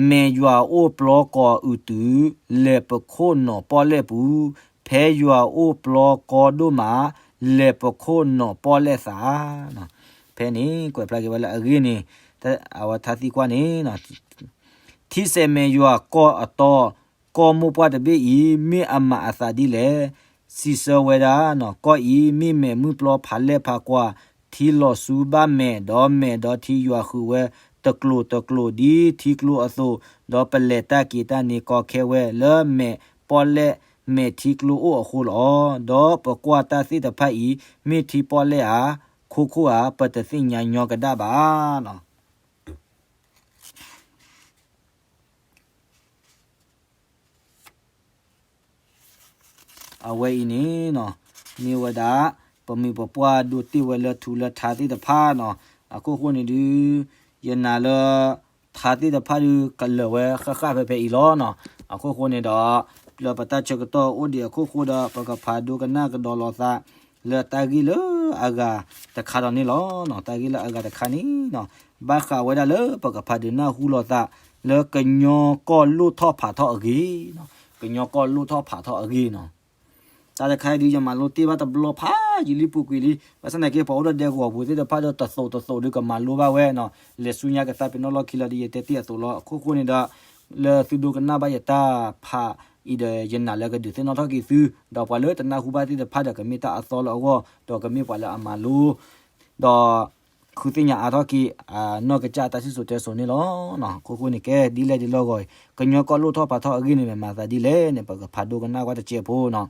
မဲာ်ယွၤအိၣ်ပျီကီၤအုးတုၤ, လဲၤပခိၣ်နီၣ်ပီၣ်လဲၣ်ပူၤ, ဖဲယွၤအိၣ်ပျီကီဒိၣ်မး, လဲၤပခိၣ်နီၣ်ပီၣ်လဲၣ်သး. ဖဲန့ၣ် ကွဲးဖျါက့ၤဝဲလၢအဂ့ၢ်န့ၣ်, အဝဲထါသံကွၢ်န့ၣ် ထံဆဲးမဲာ်ယွၤကီၢ်အတီ, ကီၢ်မိၢ်ပှၢ်တဘ့ၣ်အံၤ မ့ၢ်အမၤအသးဒ်လဲၣ်. စံးဆၢဝဲဒၣ်, ကီၢ်အံၤမ့ၢ်မဲာ်မုၢ်ပျီဖးလဲၢ်ဖးကွၢ်, ထံလီၤဆူဘၣ်မဲာ်, ဒီးမဲာ်ဒီးထံယွၤဃုာ်ဝဲတကျိၤတကျိၤဒ်ထံကျိအသိး, ဒီးပလဲၤတၢ်က့ၤတၢ်န့ၣ်ကီခဲဝဲလၢမဲာ်ပီၣ်လဲၣ်မဲာ်ထံကျိအိၣ်အဃိလီၤ. ဒီးပကွၢ်တၢ်သ့ၣ်တဖၣ်အံၤ မ့ၢ်ထံပီၣ်လဲၣ်ဧါ, ခိခိၣ်ဧါ, ပတသ့ၣ်ညါညီကဒၣ်ဘၣ်. အဝဲအံၤန့ၣ် မ့ၢ်ဝဲဒၣ် ပမိၢ်ပပှၢ်ဒိတ့ၢ်ဝဲလၢထူလၢထါသ့ၣ်တဖၣ်နီၤ. အခိၣ်ဃိန့ၣ်ဒုး ယနာ်လၢ ထါသ့ၣ်တဖၣ်ဒုးကလၢာ်ဝဲဃၣ်ဃၣ်ဖဲဖဲအံၤလီၤနီၤ. အခိၣ်ဃိန့ၣ်ဒီး လၢပတၢ်ဆၢကတီၢ်အိၣ်ဒံးအခိၣ်ဃိဒီး ပကဖးဒိကနၣ်ကဒီးလိာ်သး လၢတၢ်ဂ့ၢ်လၢအဂၤတခါဒီးန့ၣ်လီၤ. တၢ်ဂ့ၢ်လၢအဂၤတခါန့ၣ် ဘၣ်ဃးဝဲဒၣ်လၢပကဖးဒိကနၣ်ဟူလိာ်သး လၢကညီကီၢ်လိၣ်ထီၣ်ဖးထီၣ်အဂ့ၢ်, ကညီကီၢ်လိၣ်ထီၣ်ဖးထီၣ်အဂ့ၢ်နီၤ. တၢ်တခါအံၤဒုး ယမၤလိတ့ၢ်ဘၣ်တဘျီဖးယံာ်လံပူၤကွံာ်လံ. ဘၣ်ဆၣ်သနာ်က့ ပှၤအိၣ်ဒီးဒဲကဝီၤပူၤသ့ၣ်တဖၣ်ဒီး တသိးတသိးဒုးကမၤလိဘၣ်ဝဲနီၤ. လဲၤဆူညါကသါပ့ၤနီၣ်လီၢ်ခံလီၤဒ်ယတဲတ့ၢ်အသိးလီၤ. အခိၣ်ဃိန့ၣ်ဒီး လၢသုဒိကနၣ်ဘၣ်ယတၢ်ဖးအံၤဒီး ယနာ်လၢကဒုးသ့ၣ်နီၣ်ထီၣ်က့ၤသု, ဒီးပှၤလၢတနၢ်ဟူဘၣ်သ့ၣ်တဖၣ်ဒီး ကမ့ၢ်တၢ်အသီလၢအဂီၢ်, ဒီးကမ့ၢ်ပှၤလၢအမၤလိ ဒီး ဃုသ့ၣ်ညါအါထီၣ်က့ၤ အနီၢ်ကစၢ်တၢ်စံၣ်စိၤတဲစိၤန့ၣ်လီၤ. အခိၣ်ဃိန့ၣ်ကဲ ဒ်လဲၣ်ဒ်လဲၣ်ဂီၢ်အံၤ ကညီကီၢ်လိၣ်ထီၣ်ဖးထီၣ်အဂ့ၢ်န့ၣ် မ့ၢ်မၤသးဒ်လဲၣ်န့ၣ် ပကဖးဒိကနၣ်ကွၢ်တစဲးဖိနီၤ.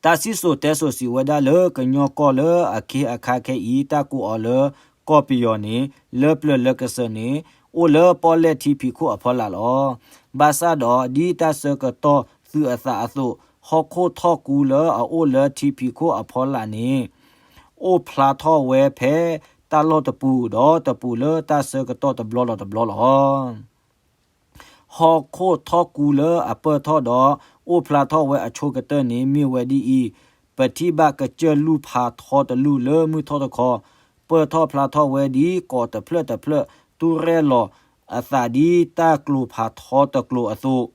တၢ်စံၣ်စိၤတဲစိၤစံးဝဲဒၣ်လၢ ကညီကီၢ်လၢအခ့အခါခဲအံၤ တၢ်ကိးအီၤလၢ ကီၢ်ပယီၤန့ၣ် လၢပျၢၤလၢကစၢၢ်န့ၣ် အိၣ်လၢပီၣ်လဲၣ်ထံဖံးခိၣ်အဖီလာ်လီၤ. ဘၣ်ဆၣ်ဒီး ဒ်တၢ်ဆၢကတီၢ်သုးအသးအသိး ဟီၣ်ခိၣ်ထီၣ်ကူလၢအအိၣ်လၢထံဖံးခိၣ်အဖီလာ်န့ၣ် အိၣ်ဖျါထီၣ်ဝဲဖဲတၢ်လီၢ်တပူၤ ဒီးတပူၤလၢတၢ်ဆၢကတီၢ်တဘျီဒီးတဘျီလီၤ. ဟီၣ်ခိၣ်ထီၣ်ကူလၢအပၢၢ်ထီၣ်ဒီး အိၣ်ဖျါထီၣ်ဝဲအဆိကတၢၢ်န့ၣ် မ့ၢ်ဝဲဒ်အံၤ, ပထံၣ်ဘၣ်ကစၢၢ်လူၢ်ဖးထီတလူၢ်လၢမုၢ်ထီၣ်တခီ, ပၢၢ်ထီၣ်ဖျါထီၣ်ဝဲဒ်ကိးတဖျၢၣ်တဖျၢၣ် တူၢ်ရဲၣ်လီၤအသးဒ်တၢ်ကျိၤဖးထီတကျိၤအသိး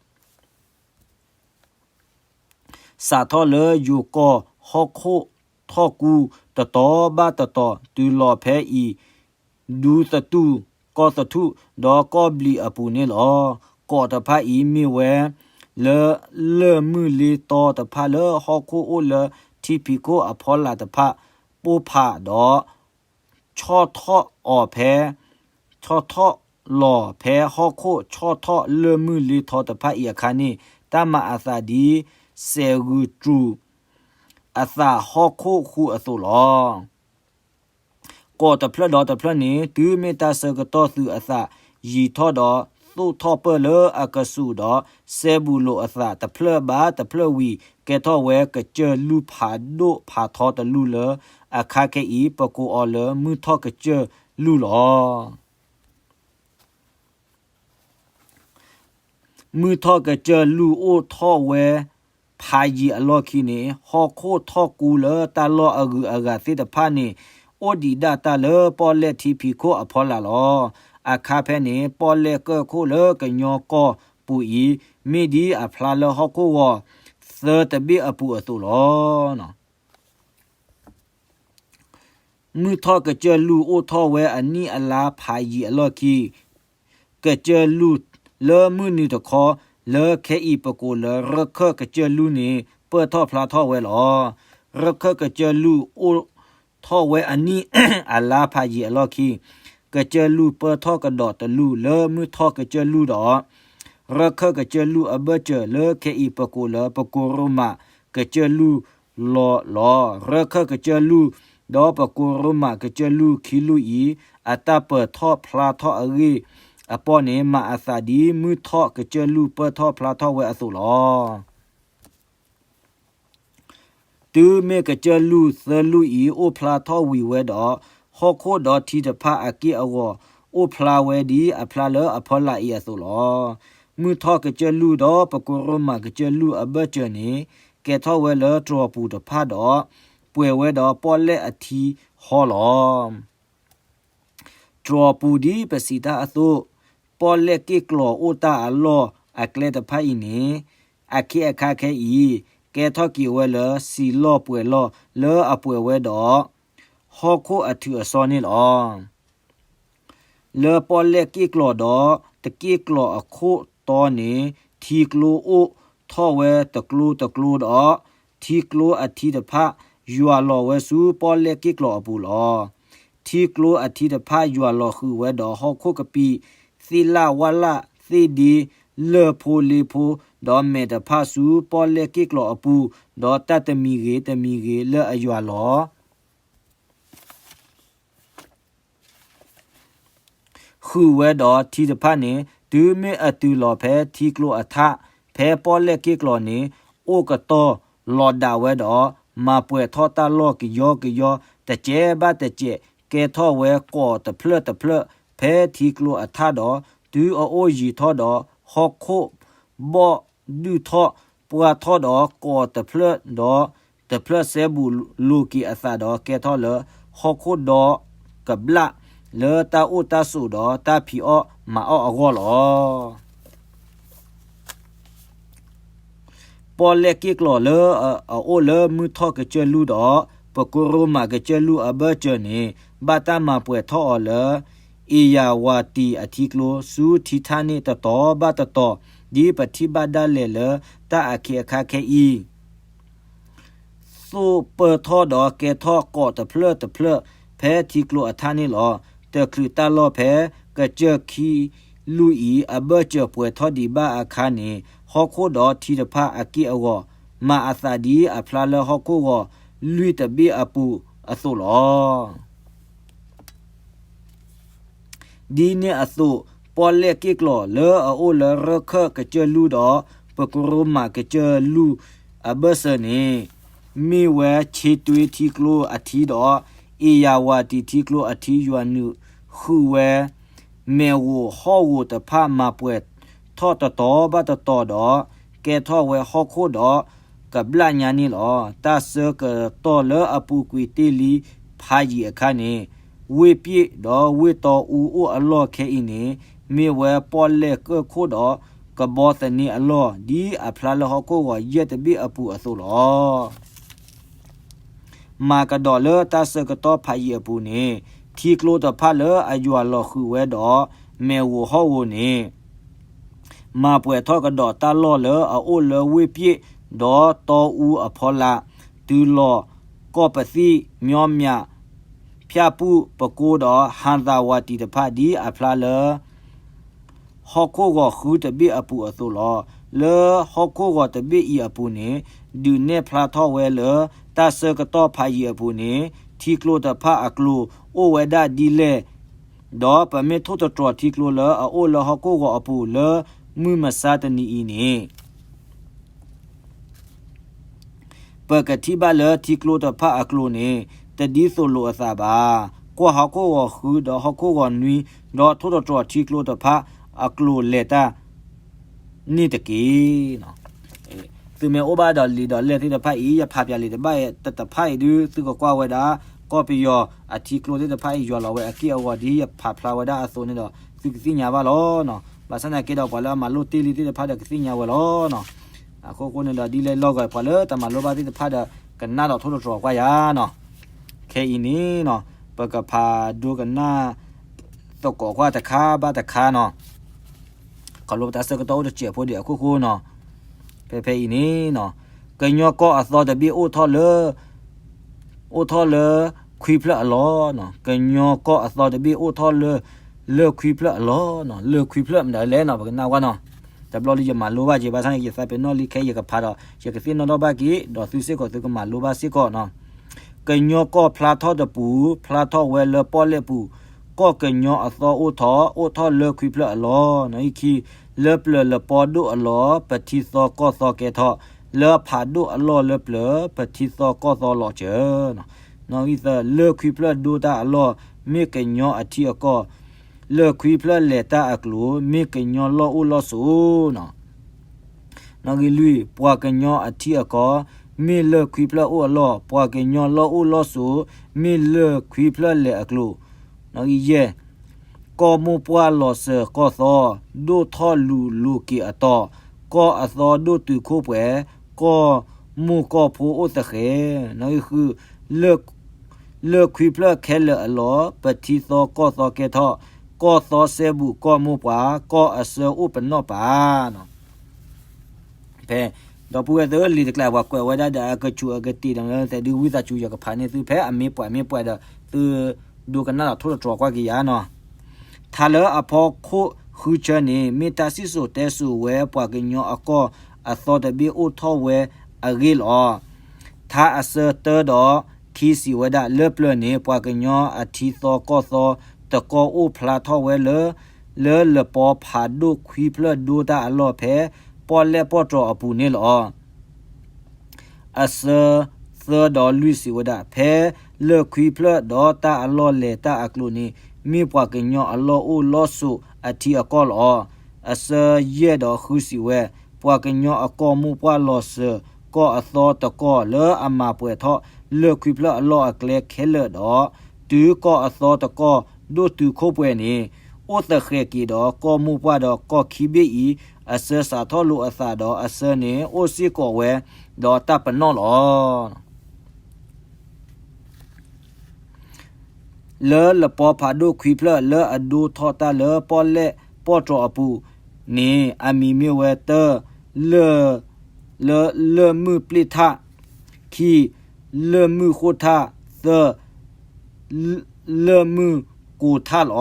စးထီၣ်လၢယိၤကီၢ်ဟီၣ်ခိၣ်ထီၣ်ကူ တတီၤဘၣ်တတီၤ တုၤလီၤဖဲအံၤ ဒူသတူၢ် ကီၢ်သထူၣ် ဒီးကီၢ်ဘျံးအပူၤန့ၣ်လီၤ. ကိးတဖၣ်အံၤမ့ၢ်ဝဲ လၢလၢၢ်မုၢ်လ့တီတဖၣ်လၢဟီၣ်ခိၣ်အိၣ်လၢ ထံဖံးခိၣ်အဖီလာ်တဖၣ် ပိၢ်ဖးဒီး ဆီၣ်ထီၣ်အီၤဖဲ ဆီၣ်ထီၣ်လီၤဖဲဟီၣ်ခိၣ် ဆီၣ်ထီၣ်လၢၢ်မုၢ်လ့ထီတဖၣ်အံၤအခါန့ၣ် တၢ်မၤအသးဒ် စဲးဂုာ်တြူာ် အသးဟီၣ်ခိၣ်ဃုာ်အသိးလီၤ. ကိးတဖျၢၣ်ဒီးတဖျၢၣ်န့ၣ် တုၤမ့ၢ်တၢ်ဆၢကတီၢ်သုးအသးယံာ်ထီၣ်ဒီး သိၣ်ထီၣ်ပၢၢ်လၢအကဆူးဒီး စဲဘူးလိာ်အသးတဖျၢၣ်ဘၣ်တဖျၢၣ်ဝံၤ ကဲထီၣ်ဝဲကစၢၢ်လူၢ်ဖးဒိၣ်ဖးထီတလူၢ်လၢ အခါခဲအံၤ ပကိးအီၤလၢမုၢ်ထီၣ်ကစၢၢ်လူၢ်လီၤ. မုၢ်ထီၣ်ကစၢၢ်လူၢ်အိၣ်ထီၣ်ဝဲ ဖးယံာ်အလီၢ်ခံန့ၣ် ဟီၣ်ခိၣ်ထီၣ်ကူလၢတၢ်လီၢ်အဂုၤအဂၤသ့ၣ်တဖၣ်န့ၣ် အိၣ်ဒံးဒၣ်တၢ်လၢပီၣ်လဲၣ်ထံဖံးခိၣ်အဖီလာ်လီၤ. အခါဖဲန့ၣ် ပီၣ်လဲၣ်ကၢၢ်ခိၣ်လၢကညီကီၢ်ပူၤအံၤ မ့ၢ်ဒ်အဖျါလၢဟီၣ်ခိၣ်ဂီၤ သၢတဘ့ၣ်အပူၤအသိးလီၤ. မုၢ်ထီၣ်ကစၢၢ်လူၢ်အိၣ်ထီၣ်ဝဲအနံၣ်အလါဖးယံာ်အလီၢ်ခံ ကစၢၢ်လူၢ်လၢမုၢ်နုာ်တခီ လၢခဲအံၤပကိးလၢရခၢၣ်ကစၢၢ်လူၢ်န့ၣ် ပၢၢ်ထီၣ်ဖျါထီၣ်ဝဲလီၤ. ရခၢၣ်ကစၢၢ်လူၢ်အိၣ်ထီၣ်ဝဲအနံၣ်အလါဖးယံာ်အလီၢ်ခံ ကစၢၢ်လူၢ်ပၢၢ်ထီၣ်ကဒီးတလူၢ်လၢမုၢ်ထီၣ်ကစၢၢ်လူၢ်ဒီး ရခၢၣ်ကစၢၢ်လူၢ်အဘၢၣ်စၢၤလၢခဲအံၤပကိးလၢပကိးရိမးကစၢၢ်လူၢ်လီၤ. ရခၢၣ်ကစၢၢ်လူၢ် ဒီးပကိးရိမးကစၢၢ်လူၢ်ခံလူၢ်အံၤ အတၢ်ပၢၢ်ထီၣ်ဖျါထီၣ်အဂ့ၢ်အပီၢ်န့ၣ် မၤအသးဒ်မုၢ်ထီၣ်ကစၢၢ်လူၢ်ပၢၢ်ထီၣ်ဖျါထီၣ်ဝဲအသိးလီၤ. တုၤမ့ၢ်ကစၢၢ်လူၢ်သၢလူၢ်အံၤအိၣ်ဖျါထီၣ်ဝံၤဝဲဒီး ဟီၣ်ခိၣ်ဒီးထံတဖၣ်အက့ၢ်အဂီၤ အိၣ်ဖျါဝဲဒ်အဖျါလၢအဖီလာ်အံၤအသိးလီၤ. မုၢ်ထီၣ်ကစၢၢ်လူၢ်ဒီးပကိးရိမးကစၢၢ်လူၢ်အဘၢၣ်စၢၤန့ၣ် ကဲထီၣ်ဝဲလၢတြီၤပူၤတဖၣ်ဒီး ပှဲၤဝဲဒီးပီၣ်လဲၣ်အထံဟီလီၤ. တြီၤပူၤဒ်ပစံးတၢ်အသိး, ပီၣ်လဲၣ်က့ၢ်ကျီၤအိၣ်တၢ်အလီၢ်အကျဲတဖၣ်အံၤန့ၣ်, အခ့အခါခဲအံၤ ကဲထီၣ်က့ၤဝဲလၢစံာ်လီၢ်ပှဲၤလီၢ်လၢအပှဲၤဝဲဒီး ဟီၣ်ခိၣ်အထုးအစီန့ၣ်လီၤ. လၢပီၣ်လဲၣ်က့ၢ်ကျီၤဒီးတက့ၢ်ကျီၤအခိၣ်တီန့ၣ် ထံကျိအိၣ်ထီၣ်ဝဲတကျိတကျိဒီး ထံကျိအထံတဖၣ်ယွၤလီၤဝဲဆူပီၣ်လဲၣ်က့ၢ်ကျီၤအပူၤလီၤ. ထံကျိအထံတဖၣ်ယွၤလီၤဃုာ်ဝဲဒီးဟီၣ်ခိၣ်ကပံာ်, သ့ၣ်လၣ်ဝၣ်လၣ်သ့ၣ်ဒ့, လၢၢ်ဖိလ့ဖိ, ဒီးမဲာ်တဖၣ်ဆူပီၣ်လဲၣ်က့ၢ်ကျီၤအပူၤ, ဒီးတၢ်တမံၤဂ့ၤတမံၤဂ့ၤလၢအယွၤလီၤ ဃုာ်ဝဲဒီးထံတဖၣ်န့ၣ်, တုၤမ့ၢ်အတုၤလီၤဖဲထံကျိအထၣ်, ဖဲပီၣ်လဲၣ်က့ၢ်ကျီၤန့ၣ် အိၣ်ကတီၢ်လီၤဒးဝဲဒီး, မၤပှဲၤထီၣ်တၢ်လီၢ်ကယီကယီ, တစဲးဘၣ်တစဲး, ကဲထီၣ်ဝဲကီးတဖျၢၣ်တဖျၢၣ် ဖဲထံကျိအထၣ်ဒီး, တုၤအအိၣ်ယံာ်ထီၣ်ဒီး, ဟီၣ်ခိၣ်ဘီၣ်ဒုၣ်ထီၣ်ပှၢ်ထီၣ်ဒီးကီးတဖျၢၣ်ဒီး တဖျၢၣ်စဲဘူးလိာ်က့ၤအသးဒီးကဲထီၣ်လၢ ဟီၣ်ခိၣ်ဒီကဘျၣ်လၢတၢ်အိၣ်တၢ်ဆိးဒီးတၢ်ဖံးအီၣ်မၤအီၣ်အဂီၢ်လီၤ. ပီၣ်လဲၣ်က့ၢ်ကျီၤလၢအအိၣ်လၢမုၢ်ထီၣ်ကစၢၢ်လူၢ်ဒီး ပကိရိမးကစၢၢ်လူၢ်အဘၢၣ်စၢၤန့ၣ် ဘၣ်တၢ်မၤပှဲၤထီၣ်အီၤလၢ အ့ၣ်ယၣ်ဝၤတံၤအထံကျိ ဆူထံထၣ်န့ၣ်တတီၤဘၣ်တတီၤ, ဒ်ပထံၣ်ဘၣ်ဒၣ်လဲာ်လၢတၢ်အခ့အခါခဲအံၤ သိၣ်ပၢၢ်ထီၣ်ဒီးကဲထီၣ်ကီးတဖျၢၣ်တဖျၢၣ် ဖဲထံကျိအထၣ်န့ၣ်လီၤ. တချုးတၢ်လီၢ်ဖဲကစၢၢ်ခံလူၢ်အံၤ အဘၢၣ်စၢၤပှဲၤထီၣ်ဒံးဘၣ်အခါန့ၣ်, ဟီၣ်ခိၣ်ဒီးထံတဖၣ်အက့ၢ်အဂီၤ မၤအသးဒ်အဖျါလၢဟီၣ်ခိၣ်ဂီၤလွံၢ်တဘ့ၣ်အပူၤအသိးလီၤ. ဒ်န့ၣ်အသိး, ပီၣ်လဲၣ်က့ၢ်ကျီၤလၢအအိၣ်လၢရခၢၣ်ကစၢၢ်လူၢ်ဒီး ပကိရိမးကစၢၢ်လူၢ်အဘၢၣ်စၢၤန့ၣ်, မ့ၢ်ဝဲဆ့တွ့ထံကျိအထံဒီး အ့ၣ်ယၣ်ဝၤတံၤထံကျိအထံ ယွၤနုာ်ဃုာ်ဝဲ မဲာ်ဧိၤဟီၣ်ဧိၤတဖၣ်မၤပှဲၤထီၣ်တတီၤဘၣ်တတီၤဒီး ကဲထီၣ်ဝဲဟီၣ်ခိၣ်ဒီးကဘျၣ်ညါန့ၣ်လီၤ. တၢ်ဆၢကတီၢ်လၢအပူၤကွံာ်တ့ၢ်လံဖးယံာ်အခါန့ၣ်, ဝ့ၢ်ပၠ့ၣ်ဒီးဝ့ၢ်တီအူအိၣ်အလီၢ်ခဲအံၤန့ၣ်, မ့ၢ်ဝဲပီၣ်လဲၣ်ကၢၢ်ခိၣ်ဒီးကဘီသန့အလီၢ် ဒ်အဖျါလၢဟီၣ်ခိၣ်ဂီၤယဲၢ်တဘ့ၣ်အပူၤအသိးလီၤ. မၤကဒီးလၢတၢ်ဆၢကတီၢ်ဖးယံာ်အပူၤန့ၣ်, ထံကျိတဖၣ်လၢအယွၤလီၤဃုာ်ဝဲဒီး မဲာ်ဧိၤဟီၣ်ဧိၤန့ၣ်, မၤပှဲၤထီၣ်ကဒီးတၢ်လီၢ်လၢအအိၣ်လၢဝ့ၢ်ပၠ့ၣ်ဒီးတီအူအဖီလာ်, တုၤလီၤကီၢ်ပသံၣ် မျီမၠး ဖၠၣ်ပူၣ် ပကိဒီး ဟၣ်သးဝးတံၣ်တဖၣ် ဒ်အဖျါလၢ ဟီၣ်ခိၣ်ဂီၤဃုတဘ့ၣ်အပူၤအသိးလီၤ. လၢဟီၣ်ခိၣ်ဂီၤတဘ့ၣ်အံၤအပူၤန့ၣ် ဒုးနဲၣ်ဖျါထီၣ်ဝဲလၢ တၢ်ဆၢကတီၢ်ဖးယံၤအပူၤန့ၣ် ထံကျိတဖၣ်အကျိၤ အိၣ်ဝဲဒၣ်ဒ်လဲၣ်, ဒီးပမ့ၢ်ထိၣ်သတြီၤထံကျိလၢအအိၣ်လၢဟီၣ်ခိၣ်ဂီၤအပူၤ လၢမုၢ်မဆါတနံၤအံၤန့ၣ် ပကထံၣ်ဘၣ်လၢထံကျိတဖၣ်အကျိၤန့ၣ် တဒ်သိးလိာ်အသးဘၣ်. ကွၢ်ဟီၣ်ခိၣ်ဂီၤဃုဒီးဟီၣ်ခိၣ်ဂီၤနွံ ဒီးထိၣ်သတြီၤထံကျိတဖၣ်အကျိၤလဲၤတၢ် န့ၣ်တက့ၢ်. သုမ့ၢ်အိၣ်ဘၣ်ဒီးလံာ်ဒီးလဲၢ်သ့ၣ်တဖၣ်အံၤ ယဖးပၠးလံာ်တဘၣ်တဖၣ်အံၤဒုး သုကကွၢ်ဝဲဒၣ် ကီၢ်ပယီၤအထံကျိသ့ၣ်တဖၣ်အံၤ ယွၤလီၤဝဲအက့ၢ်အဂီၤ ဒ်ယဖးဖျါဝဲဒၣ်အသိးန့ၣ်ဒီး သုကသ့ၣ်ညါဘၣ်လီၤ. ဘၣ်ဆၣ်သနာ်က့ဒီး ပှၤလၢအမၤလိတ့ၢ်လံသ့ၣ်တဖၣ်ဒီးကသ့ၣ်ညါဝဲလီၤ. အဃိဃိန့ၣ်ဒီး ဒ်လဲၣ်လီၢ်ဂီၤ ပှၤလၢတၢ်မၤလိဘၣ်သ့ၣ်တဖၣ်ဒီး ကနၣ်ဒီးထိၣ်သတြီၤကွၢ်ယၤနီၤ. ခဲအံၤန့ၣ်နီၤ ပကဖးဒိကနၣ်သကိးကွၢ်တခါဘၣ်တခါနီၤ. ခီဖျိပတၢ်ဆၢကတီၢ်အိၣ်တစဲးဖိဒံးအခိၣ်ဃိနီၤ. ဖဲဖဲအံၤန့ၣ်နီၤ ကညီကီၢ်အသီတဘ့ၣ်အိၣ်ထီၣ်လၢ အိၣ်ထီၣ်လၢခွံဖျၢၣ်အလီၢ်နီၤ. ကညီကီၢ်အသီတဘ့ၣ်အိၣ်ထီၣ်လၢ လၢခွံဖျၢၣ်အလီၢ်နီၤ. လၢခွံဖျၢၣ်မတၤလဲၣ်နီၤ ပကနၣ်ဝဲနီၤ. တဘျီလံယမၤလိဘၣ်က့ၤ ဘၣ်ဆၣ်န့ၣ် ယသးပ့ၤနီၣ်လံခဲအံၤယကဖးဒီး ယကသ့ၣ်နီၣ်ထီၣ်ဘၣ်က့ၤ ဒီးသုစ့ၢ်ကီးသုကမၤလိဘၣ်စ့ၢ်ကီးနီၤ. ကညီကီၢ်ဖျါထီၣ်တပူၤ ဖျါထီၣ်ဝဲလၢပီၣ်လဲၣ်ပူၤ, ကီၢ်ကညီအသီအိၣ်ထီၣ် အိၣ်ထီၣ်လၢခွံဖျၢၣ်အလီၢ်နီၤ. အံၤခံ လၢပျၢၤလပီဒိၣ်အလီၢ် ပထံသီကီၢ်သီကဲထီၣ်, လၢဖးဒိၣ်အလီၢ်လၢပျၢၤ ပထံသီကီၢ်သီလီၤစၢၤနီၤ. နီၣ်ဂံၢ်သၢ လၢခွံဖျၢၣ်ဒိတၢ်အလီၢ် မ့ၢ်ကညီအထံအကီၢ်, လၢခွံဖျၢၣ်လဲၤတၢ်အကျိၤ မ့ၢ်ကညီလီၢ်အိၣ်လီၢ်ဆိးနီၤ. နီၣ်ဂံၢ်လွံၢ် ပှၤကညီအထံအကီၢ် မ့ၢ်လၢခွံဖျၢၣ်အိၣ်အလီၢ်, ပှၤကညီလီၢ်အိၣ်လီၢ်ဆိး မ့ၢ်လၢခွံဖျၢၣ်လဲၤအကျိၤ. နီၣ်ဂံၢ်ယဲၢ် ကီၢ်မိၢ်ပှၢ်လီၤစၢၤကီၢ်သီ, ဒိၣ်ထီၣ်လူၤလိၤက့ၤအတီၤ, ကီၢ်အသီဒိၣ်တုာ်ခိၣ်ပှဲၤ, ကီၢ်မိၢ်ကီၢ်ဖိအိၣ်သဃဲၤ. နီၣ်ဂံၢ်ဃု လၢခွံဖျၢၣ်ခဲလၢာ်အလီၢ် ပထံသီကီၢ်သီကဲထီၣ်, ကီၢ်သီစဲဘူးကီၢ်မိၢ်ပှၢ်, ကီၢ်အဆၢအိၣ်ပနီၣ်ပၤနီၤ. ဖဲ ဒီပုၢ်ဝဲၢ်သ့ၣ်ဧၢ လံာ်တကျါပှၤကွဲးဝဲဒၣ်ဒီးအကဆူးအကတ့ၢ်ဒီး သဲးဒုးဝံသးစူၤ ယကဖးန့ၢ်သုဖဲအမ့ၢ်ပှဲၤမ့ၢ်ပှဲၤဒီး သုဒိကနၣ်ဒီးထိၣ်သတြီၤကွၢ်က့ၤယၤနီၤ. ထါလၢအဖီခိၣ်ဃုဆၢန့ၣ် မ့ၢ်တၢ်စံၣ်စိၤတဲစိၤဝဲ ပှၤကညီအကီၢ်အသီတဘ့ၣ်အိၣ်ထီၣ်ဝဲအဂ့ၢ်လီၤ. ထါအဆၢတၢဒီးခံစံးဝဲဒၣ် လၢပျၢၤန့ၣ် ပှၤကညီအထံသီကီၢ်သီတကီၢ်အိၣ်ဖျါထီၣ်ဝဲလၢ လၢလပီဖးဒိၣ်ခွံဖျၢၣ်ဒိတၢ်အလီၢ်ဖဲ ပီၣ်လဲၣ်ပီၣ်တြီၤအပူၤန့ၣ်လီၤ. အဆၢသၢဒီးလွံၢ်စံးဝဲဒၣ် ဖဲလၢခွံဖျၢၣ်ဒီးတၢ်အလီၢ်လဲၤတၢ်အကျိၤန့ၣ် မ့ၢ်ပှၤကညီအလီၢ်အိၣ်လီၢ်ဆိးအထံအကီၢ်လီၤ. အဆၢယဲၢ်ဒီးဃုစံးဝဲ ပှၤကညီအကီၢ်မိၢ်ပှၢ်လီၤစၢၤ ကီၢ်အသီတကီၢ်လၢအမၤပှဲၤထီၣ်လၢခွံဖျၢၣ်အလီၢ်အကျဲခဲလၢာ်ဒီး တုၤကီၢ်အသီတကီၢ်ဒိၣ်တုာ်ခိၣ်ပှဲၤန့ၣ် အိၣ်သဃဲၤက့ၤဒီးကီၢ်မိၢ်ပှၢ်ဒီးကီၢ်ခံဘ့ၣ်အံၤ အဆၢစးထီၣ်လိာ်အသးဒီးအဆၢန့ၣ်အိၣ်စ့ၢ်ကီးဝဲဒီးတၢ်ပနီၣ်လီၤ. လၢလပီဖးဒိၣ်ခွံဖျၢၣ်လၢအဒိထီၣ်တၢ်လၢပီၣ်လဲၣ်ပီၣ်တြီၤအပူၤန့ၣ် အမံၤမ့ၢ်ဝဲ တၢ လၢၢ် လၢၢ်မုၢ်ပျ့ၣ်ထၣ်, ခံ လၢၢ်မုၢ်ဃိၣ်ထၣ်, သၢ လၢၢ်မုၢ်ကိၤထၣ်လီၤ.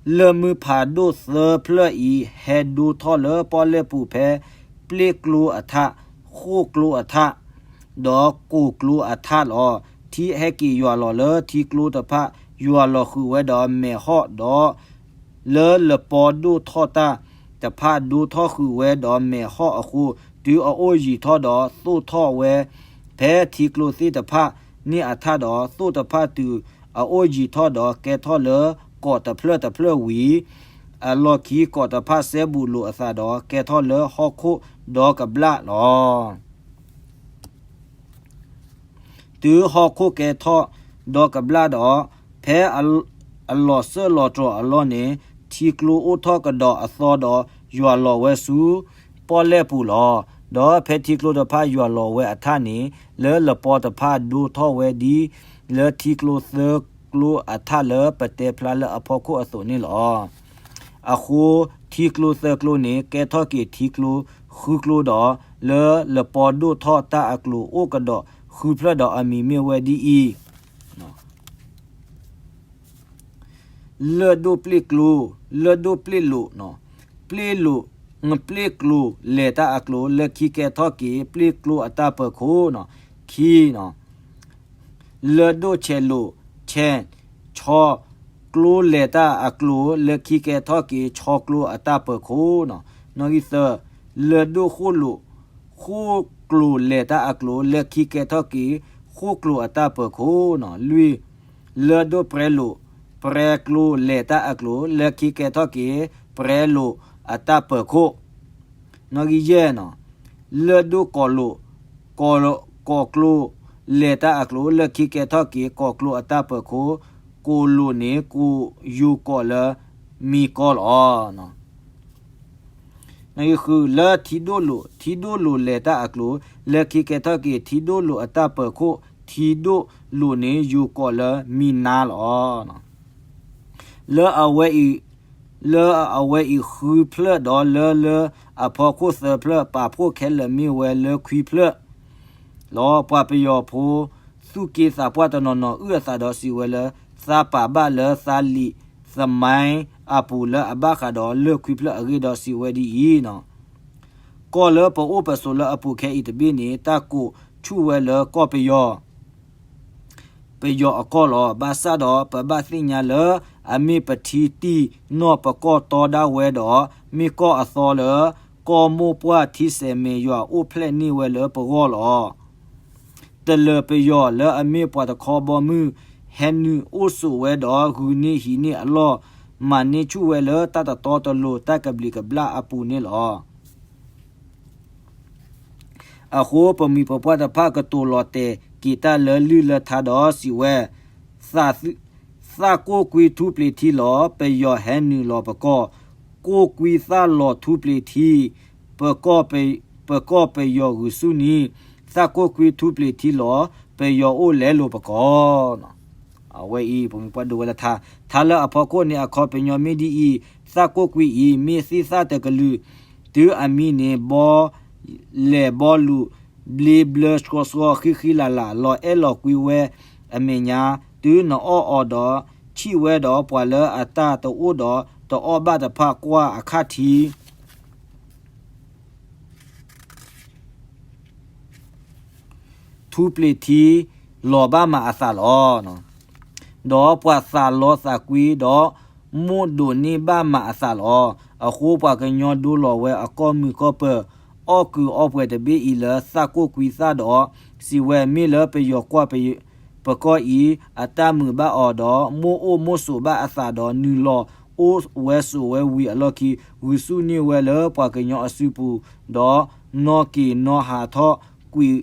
လၢၢ်မုၢ်ဖးဒိၣ်သၢဖျၢၣ်အံၤ ဟဲဒိထီၣ်လၢပီၣ်လဲၣ်ပူၤဖဲ ပျ့ၣ်ကျိအထၣ်, ဃိၣ်ကျိအထၣ်, ဒီးကိၤကျိအထၣ်လီၤ. ထံဟဲက့ၤယွၤလီၤလၢထံကျိတဖၣ် ယွၤလီၤဃုာ်ဝဲဒီးမဲာ်ဟီၣ်ဒီး လၢလပီဒိၣ်ထီၣ်တၢ်တဖၣ်ဒိထီၣ်ဃုာ်ဝဲဒီးမဲာ်ဟီၣ်အဃိ တုၤအအိၣ်ယံၤထီၣ်ဒီးသိၣ်ထီၣ်ဝဲ ဖဲထံကျိသ့ၣ်တဖၣ်န့ၣ်အထၣ်ဒီး သိၣ်တဖၣ်တုၤအအိၣ်ယံၤထီၣ်ဒီးကဲထီၣ်လၢကီးတဖျၢၣ်တဖျၢၣ်ဝံၤ အလီၢ်ခံကီးတဖၣ်စဲဘူးလိာ်အသးဒီးကဲထီၣ်လၢဟီၣ်ခိၣ်ဒီကဘျၣ်လီၤ. တုၤဟီၣ်ခိၣ်ကဲထီၣ်ဒီကဘျၣ်ဒီး ဖဲအလီၤစၢၣ်လီၤတြီၤအလီၢ်န့ၣ် ထံကျိအိၣ်ထီၣ်ကဒီးအသီဒီးယွၤလီၤဝဲဆူပီၣ်လဲၣ်ပူၤလီၤ. ဒီးဖဲထံကျိတဖၣ်ယွၤလီၤဝဲအထၣ်န့ၣ် လၢလပီတဖၣ်ဒိထီၣ်ဝဲဒ် လၢထံကျိသၢကျိအထၣ်လၢပတဲဖျါလၢအဖီခိၣ်အသိးန့ၣ်လီၤ. အဃိထံကျိသၢကျိန့ၣ် ကဲထီၣ်က့ၤထံကျိ ဃုကျိဒီး လၢလပီဒိၣ်ထီၣ်တၢ်အကျိၤအိၣ်ကဒီးဃုဖျၢၣ်ဒီးအမံၤမ့ၢ်ဝဲဒ်အံၤ, လၢၢ်ဒိၣ်ပျ့ၢ်ကျိ, လၢၢ်ဒိၣ်ပျ့ၢ်လိာ်, ပျ့ၢ်လိာ်, ပျ့ၢ်ကျိၤလဲၤတၢ်အကျိၤ လၢခံကဲထီၣ်က့ၤ ပျ့ၢ်ကျိၤအတၢ်ပၢၤခိၣ်, ခံ, လၢၢ်ဒိၣ်ဆဲးလိာ်, ဆဲး, ဆီ, ကျိၤလဲၤတၢ်အကျိၤ လၢခံကဲထီၣ်က့ၤ ဆီကျိၤအတၢ်ပၢၤခိၣ်, နီၣ်ဂံၢ်သၢ, လၢၢ်ဒိၣ်ဃိၣ်လိာ်, ဃိၣ်ကျိၤလဲၤတၢ်အကျိၤ လၢခံကဲထီၣ်က့ၤ ဃိၣ်ကျိၤအတၢ်ပၢၤခိၣ်, လွံၢ်, လၢၢ်ဒိၣ်ပြဲလိာ်, ပြဲကျိၤလဲၤတၢ်အကျိၤ လၢခံကဲထီၣ်က့ၤ ပြဲလိာ်အတၢ်ပၢၤခိၣ်, နီၣ်ဂံၢ်ယဲၢ်, လၢၢ်ဒိၣ်ကိးလိာ်, ကိးကျိၤလဲၤတၢ်အကျိၤ လၢခံကဲထီၣ်က့ၤ ကိးကျိၤအတၢ်ပၢၤခိၣ်, ကိးလိာ်န့ၣ် ကိးယိၤကိးလၢမံၤကိးလီၤ. နီၣ်ဂံၢ်ဃု, လၢထံဒိၣ်လိာ်, ထံဒိၣ်လိာ်လဲၤတၢ်အကျိၤ လၢခံကဲထီၣ်က့ၤ ထံဒိၣ်လိာ်အတၢ်ပၢၤခိၣ်, ထံဒိၣ်လိာ်န့ၣ် ယိၤကိးလၢမံၤနါလီၤ. လၢအဝဲအံၤ, လၢအဝဲအံၤဃုဖျၢၣ်ဒီး လၢလၢအဖီခိၣ်သၢဖျၢၣ် ပာ်ဖှိၣ်ခဲလၢာ်မ့ၢ်ဝဲလၢခွံဖျၢၣ်လီၤ. ပှၤပယီၤဖိ သူၣ်က့သးပှၢ်တနီၤနီၤအုၣ်အသးဒီးစံးဝဲလၢ သးပာ်ဘၣ်လၢသးလံာ်သမိုင်းအပူၤလၢအဘၣ်ဃးဒီးလၢၢ်ခွံဖျၢၣ်အဂ့ၢ်ဒီးစံးဝဲဒ်အံၤ, ကီၢ်လၢပအိၣ်ပဆိးလၢအပူၤခဲအံၤတဘ့ၣ်န့ၣ် တၢ်ကိးဆူၣ်ဝဲလၢကီၢ်ပယီၤ ပယီၤအကီၢ်လီၤ. ဘၣ်ဆၣ်ဒီးပဘၣ်သ့ၣ်ညါလၢ အမ့ၢ်ပထံတံၢ်နီၢ်ပကီၢ်တီဒၣ်ဝဲဒီး မ့ၢ်ကီၢ်အသီလၢ ကီၢ်မိၢ်ပှၢ်ထံဆဲးမဲာ်ယွၤအိၣ်ဖျဲၣ်န့ၢ်ဝဲလၢပဂီၢ်လီၤ. တလၢၤပယီၤလၢအမ့ၢ်ပှၤတခီဘီမုၢ် ဟဲနုာ်အိၣ်ဆိးဝဲဒီး ဂုာ်န့ၢ်ဟံးန့ၢ်အလီၢ် မၤန့ၢ်ဆူၣ်ဝဲလၢတၢ်တတီတလိၤတၢ်ကဘျံးကဘျၣ်အပူၤန့ၣ်လီၤ. အဃိပမှံၤပပှၢ်တဖၣ်ကတိၤလီၤတဲာ်က့ၤတၢ်လၢလုၢ်လၢထါဒီးစံးဝဲ, သးကိၢ်ကွံထူပျ့ၤထံလီၤ ပယီၤဟဲနုာ်လီၤပကီၢ်, ကိၢ်ကွံသၣ်လီၤထူပျ့ၤထံ ပကီၢ်ပယီၤဂုာ်ဆူၣ်န့ၣ်, သးကိၢ်ကွံထူပျ့ၤထံလီၤ ပယီၤအိၣ်လဲၤလိာ်ပကီၢ်. အဝဲအံၤ ပမှံၤပှၢ်ဒိဝဲလၢထါ, ထါလၢအဖီခိၣ်န့ၣ် အခီပညီမ့ၢ်ဒ်အံၤ, သၣ်ကိၢ်ကွံအံၤ မ့ၢ်သ့ၣ်သၣ်တကလုာ်, တုၤအမံၤန့ၣ် ဘီ, လဲၤဘီလူၤ, ဘျ့ဘျၢဆှီဆှီ ဃံဃံလၤလၤ လီၤအဲၣ်လီၤကွံဝဲအမဲာ်ညါ, တုၤနအီၣ်အီၤဒီး ဆံၣ်ဝဲဒီးပှၤလၢအတၢ်တအိၣ်ဒီးတအီၣ်ဘၣ်တဖၣ်ကွၢ်အခၣ်ထံ ထူပျ့ၤထံ လီၤဘၣ်မးအသးလီၤ. ဒီးပှၤသးလီသးကွံဒီး မိၣ်ဒိးန့ၢ်ဘၣ်မးအသးလီၤ. အဃိပှၤကညီဒိလီၤဝဲအကီၢ်မုၢ်ကီၢ်ပၢၤ အီၣ်ကုာ်အီပှဲၤတဘ့ၣ်အံၤလၢသၣ်ကိၢ်ကွံသၣ်ဒီး စံးဝဲမ့ၢ်လၢပယီၤကွၢ်ပကီၢ်အံၤ အတၢ်မုာ်ဘၣ်အီၤဒီး မိၣ်အိၣ်မိၣ်ဆိးဘၣ်အသးဒီး နုာ်လီၤအိၣ်ဝဲဆိးဝဲဝံၤအလီၢ်ခံ ဂုာ်ဆူၣ်န့ၢ်ဝဲလၢပှၤကညီအစုပူၤ ဒီးနီၣ်က့ၤနီၣ်ဟးထီၣ်ကွံာ်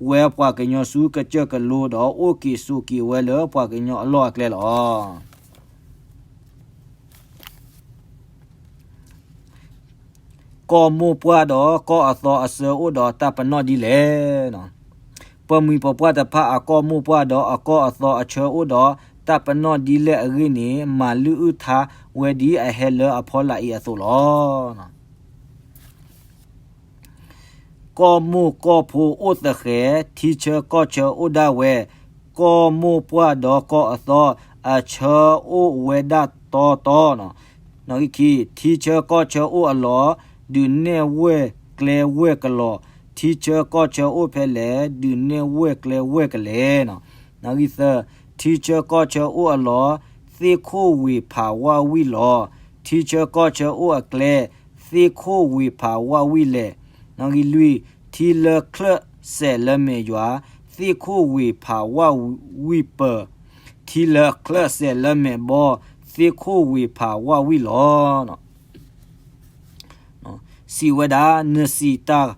ဝဲပှၤကညီဆူ ကစၢၢ်ကလိ ဒီးအိၣ်က့ၤဆိးက့ၤဝဲလၢပှၤကညီအလီၢ်အကျဲလီၤ. ကီၢ်မိၢ်ပှၢ်ဒီးကီၢ်အသီအဆၢအိၣ်ဒီးတၢ်ပနီၣ်ဒ်လဲၣ်. ပမှံၤပပှၢ်တဖၣ်အကီၢ်မိၢ်ပှၢ်ဒီးအကီၢ်အသီအဆၢအိၣ်ဒီးတၢ်ပနီၣ်ဒ်လဲၣ်အဂ့ၢ်န့ၣ် မၤလုၢ်အုၣ်ထါဝဲဒ်အဟဲလၢအဖီလာ်အံၤအသိးလီၤ. ကီၢ်မိၢ်ကီၢ်ဖိအိၣ်သဃဲၤ, ထံဆၢကီၢ်ဆၢအိၣ်ဒၣ်ဝဲ, ကီၢ်မိၢ်ပှၢ်ဒီးကီၢ်အသီ အဆၢအိၣ်ဝဲဒၣ်တီတီ, ခံ, ထံဆၢကီၢ်ဆၢအိၣ်အလီၢ်, ဒုးနဲၣ်ဝဲၢ်ကျဲဝဲၢ်ကလီၤ, ထံဆၢကီၢ်ဆၢအိၣ်ဖဲလဲၣ်, ဒုးနဲၣ်ဝဲၢ်ကျဲဝဲၢ်ကလဲၤ. သၢ, ထံဆၢကီၢ်ဆၢအိၣ်အလီၢ်, သ့ၣ်ခိၣ်ဝ့ၤဖးဝၣ်ဝံၣ်လီၤ, ထံဆၢကီၢ်ဆၢအိၣ်အကျဲ, သ့ၣ်ခိၣ်ဝ့ၤဖးဝၣ်ဝံၣ်လဲၣ်. လွံၢ်, ထံလၢချၢၣ်စဲးလၢမဲာ်ယွၤ, သ့ၣ်ခိၣ်ဝ့ၤဖးဝၣ်ဝံၣ်ပၢၤ, ထံလၢချၢၣ်စဲးလၢမဲာ်ဘီ, သ့ၣ်ခိၣ်ဝ့ၤဖးဝၣ်ဝံၣ်လီၤ. စံးဝဲဒၣ်, နစံးတၢ်,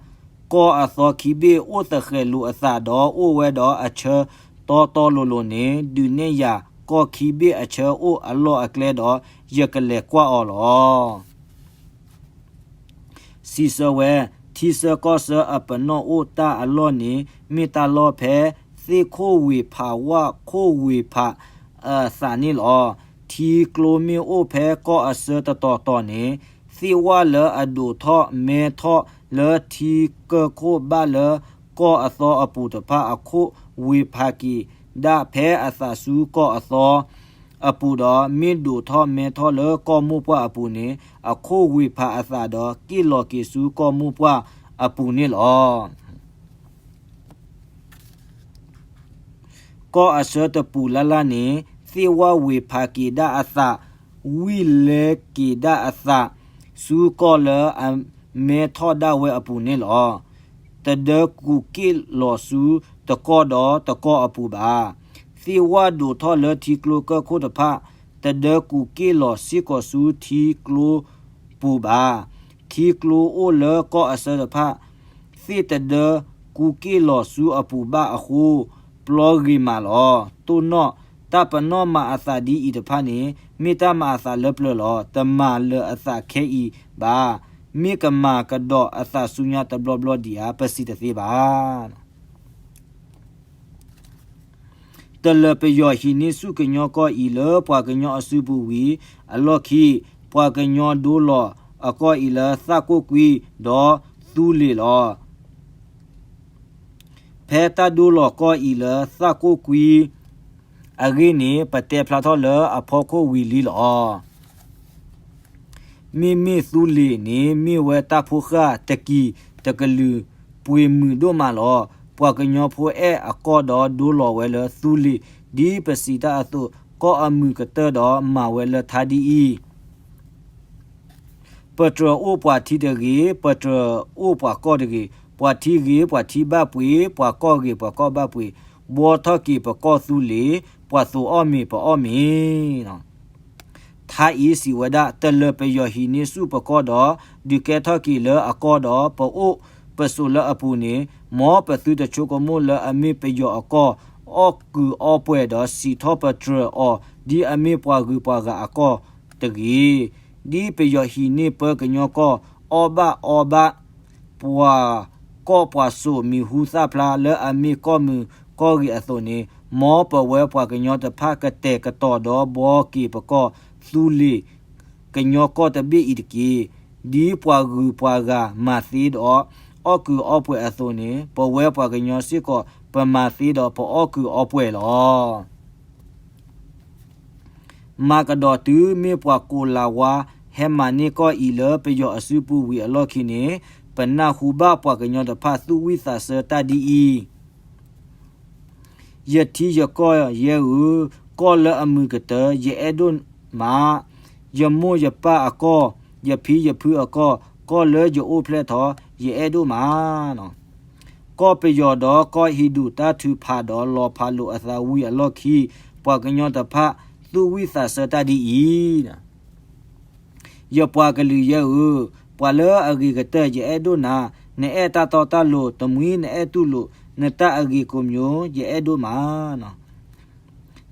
ကီၢ်အသီခံဘ့ၣ်အိၣ်သဃဲၤလိာ်အသးဒီး အိၣ်ဝဲဒီးအဆၢတီတီလိၤလိၤန့ၣ်, ဒုးနဲၣ်ယၤ ကီၢ်ခံဘ့ၣ်အဆၢအိၣ်အလီၢ်အကျဲဒီး ယကလဲၤကွၢ်အီၤလီၤ. စံးဆၢဝဲ, ထံဆၢကီၢ်ဆၢအပနီၣ်အိၣ်တၢ်အလီၢ်န့ၣ် မ့ၢ်တၢ်လီၢ်ဖဲ သ့ၣ်ခိၣ်ဝ့ၤဖးဝၣ်ခိၣ်ဝ့ၤဖးအသးန့ၣ်လီၤ. ထံကျိမ့ၢ်အိၣ်ဖဲကီၢ်အဆၢတတီၤတီၤန့ၣ်, သ့ၣ်ဝၣ်လၢအဒိးထီၣ်မဲထီၣ် လၢထံကၢၢ်ခိၣ်ဘၣ်လၢကီၢ်အသီအပူၤတဖၣ် အခိၣ်ဝ့ၤဖးက့ၤဒၣ်ဖဲအသးဆူကီၢ်အသီအပူၤဒီး မ့ၢ်ဒိးထီၣ်မဲထီၣ်လၢကီၢ်မိၢ်ပှၢ်အပူၤန့ၣ် အခိၣ်ဝ့ၤဖးအသးဒီး က့ၣ်လီၤက့ၤဆူကီၢ်မိၢ်ပှၢ်အပူၤန့ၣ်လီၤ. ကီၢ်အဆၢတပူၤလၢ်လၢ်န့ၣ် သ့ၣ်ဝၣ်ဝ့ၤဖးက့ၤဒၣ်အသး, ဝံၣ်လဲက့ၤဒၣ်အသး ဆူကီၢ်လၢအမဲထီၣ်ဒၣ်ဝဲအပူၤန့ၣ်လီၤ. တဒၢကူးက့ၣ်လီၤဆူတကီၢ်ဒီးတကီၢ်အပူၤဘၣ်. သ့ၣ်ဝၣ်ဒိးထီၣ်လၢထံကျိကၢၢ်ခိၣ်တဖၣ် တဒၢကူးက့ၣ်လီၤစ့ၢ်ကီးဆူထံကျိပူၤဘၣ်. ထံကျိအိၣ်လၢကီၢ်အဆၢတဖၣ် သ့ၣ်တဒၢကူးက့ၣ်လီၤဆူအပူၤဘၣ်အဃိ ပျီဂ့ၤမးလီၤ. တိၢ်နီၣ်, တၢ်ပနီၣ်မၤအသးဒ်အံၤတဖၣ်န့ၣ် မ့ၢ်တၢ်မၤအသးလၢပျၢၤလီၤ. တမၤလၢၤအသးခဲအံၤဘၣ်. မ့ၢ်ကမၤကဒီးအသးဆူညါတဘျီဘျီဒံးဧါ, ပစံးတသ့ဘၣ်. တလၢၤပယီၤဟံးန့ၢ်ဆူၣ်ကညီကီၢ်အံၤလၢပှၤကညီအစုပူၤဝံၤအလီၢ်ခံ, ပှၤကညီဒိလီၤအကီၢ်အံၤလၢသၣ်ကိၣ်ကွံဒီးသူလ့ၤလီၤ. ဖဲတၢ်ဒိလီၤကီၢ်အံၤလၢသၣ်ကိၣ်ကွံအဂ့ၢ်န့ၣ် ပတဲဖျါထီၣ်လၢအဖီခိၣ်ဝံၤလံလီၤ. မ့မ့ၢ်သူလ့ၤန့ၣ် မ့ၢ်ဝဲတၢ်ဖိဃၢ်တကံၤတကလုာ်ပှ့ၤမုာ်ဒိၣ်မးလီၤ. ပှၤကညီဖိအဲၣ်အကီၢ်ဒီးဒိလီၤဝဲလၢသူလ့ၤ ဒ်ပစံးတၢ်အသိး ကီၢ်အမုာ်ကတၢၢ်ဒီးမၤဝဲလၢထါဒ်အံၤ ပတြၢၤအိၣ်ပှၤထံတဂ့ၤ, ပတြၢၤအိၣ်ပှၤကီၢ်တဂ့ၤ, ပှၤထံဂ့ၤပှၤထံဘၣ်ပှ့ၤ, ပှၤကီၢ်ဂ့ၤပှၤကီၢ်ဘၣ်ပှ့ၤ, ဘှီထီၣ်က့ၤပကီၢ်သူလ့ၤ, ပှၤသိးအီၣ်မ့ၤပအီၣ်မ့ၤ. ထါအံၤစံးဝဲဒၣ် တလၢၤပယီၤဟံးန့ၢ်ဆူၣ်ပကီၢ်ဒီး ဒုးကဲထီၣ်က့ၤလၢအကီၢ်ဒီး ပအိၣ်ပဆိးလၢအပူၤန့ၣ်, မ်ပသုတဆိကမိၣ်လၢအမ့ၢ်ပယီၤအကီၢ် အီၣ်ကုးအီပှဲၤဒီးစံးထီၣ်ပတြၢၤအီၤ ဒ်အမ့ၢ်ပှၤဂုၤပှၤဂၤအကီၢ်တဂ့ၤ. ဒ်ပယီၤဟံးန့ၢ်ပၢကညီကီၢ် အီၣ်ဘၣ်အီဘၣ် ပှၤကီၢ်ပှၤစိာ်မံၤဟူသၣ်ဖျါ လၢအမ့ၢ်ကီၢ်မုၢ်ကီၢ်ဂ့ၤအသိးန့ၣ်, မ်ပဝဲပှၤကညီတဖၣ်ကတဲာ်ကတီၤဒီးဘှီက့ၤပကီၢ်သူလ့ၤ ကညီကီၢ်တဘ့ၣ်အံၤတက့ၢ်. ဒ်ပှၤဂုၤပှၤဂၤမၤသ့ဒီးအီၣ်ကုးအီပှဲၤအသိးန့ၣ်, ပဝဲပှၤကညီစ့ၢ်ကီး ပမၤသ့ဒီးပအီၣ်ကုးအီပှဲၤလီၤ. မၤကဒီးတုၤမ့ၢ်ပှၤကိးလၤဝါ ဟဲမၤန့ၢ်ကီၢ်အံၤလၢပယီၤအစုပူၤဝံၤအလီၢ်ခံန့ၣ်, ပနၢ်ဟူဘၣ်ပှၤကညီတဖၣ်သူၣ်ဝံၣ်သးဆၢတၢ်ဒ်အံၤ, ယထံယကီၢ်ယဲဧၢ, ကီၢ်လၢအမုာ်ကတၢၢ် ယအဲၣ်ဒိၣ်မး, ယမိၢ်ယပၢ်အကီၢ်, ယဖံယဖုအကီၢ်, ကီၢ်လၢယအိၣ်ဖျဲၣ်ထီၣ် ယအဲၣ်ဒိၣ်မး. ကီၢ်ပယီၤဒီးကီၢ်ဟံးဒူးတၢ်ထုးဖးဒီးလီၤဖးလိာ်အသးဝံၤအလီၢ်ခံ, ပှၤကညီတဖၣ်သူၣ်ဝံၣ်သးဆၢတၢ်ဒ်အံၤ, ယပှၤကလုာ်ယဲဧၢ, ပှၤလၢအဂ့ၤကတၢၢ် ယအဲၣ်ဒိၣ်နၤ, နအဲၣ်တၢ်တီတၢ်လိၤ တမှံနအဲၣ်တူၢ်လိာ် နတၢ်အဂ့ၤကိးမျိုး ယအဲၣ်ဒိၣ်မး. နီၣ်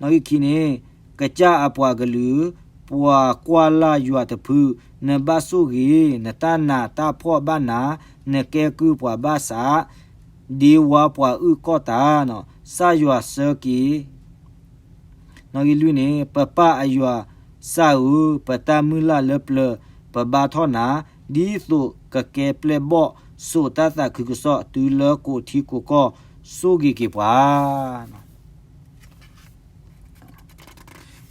ဂံၢ်ခံန့ၣ်, ကစၢ်အပှၤကလုာ်, ပှၤကွၢ်လၢ်ယွၤတဖု, နဘၣ်ဆိၣ်ဂ့ၤ, နတၢ်နးတၢ်ဖှီၣ်ဘၣ်နၤ, နကဲကုၢ်ပှၤဘၣ်ဆး, ဒ့ဝါပှၤအုၣ်ကီၢ်တၢ်, စၢ်ယွၤဆၢက့ၤ နီၣ်ဂံၢ်လွံၢ်န့ၣ်, ပပၢ်အယွၤစၢ်ဧၢ, ပတၢ်မုၢ်လၢ်လၢပျၢၤ ပဘါထီၣ်နၤ, ဒ်သိးကကဲပျဲၢ်ဘီၣ်စိာ်တၢ်သးခုကစီၣ် တုၤလၢကိးထံကိးကီၢ် ဆိၣ်ဂ့ၤက့ၤပှၤ.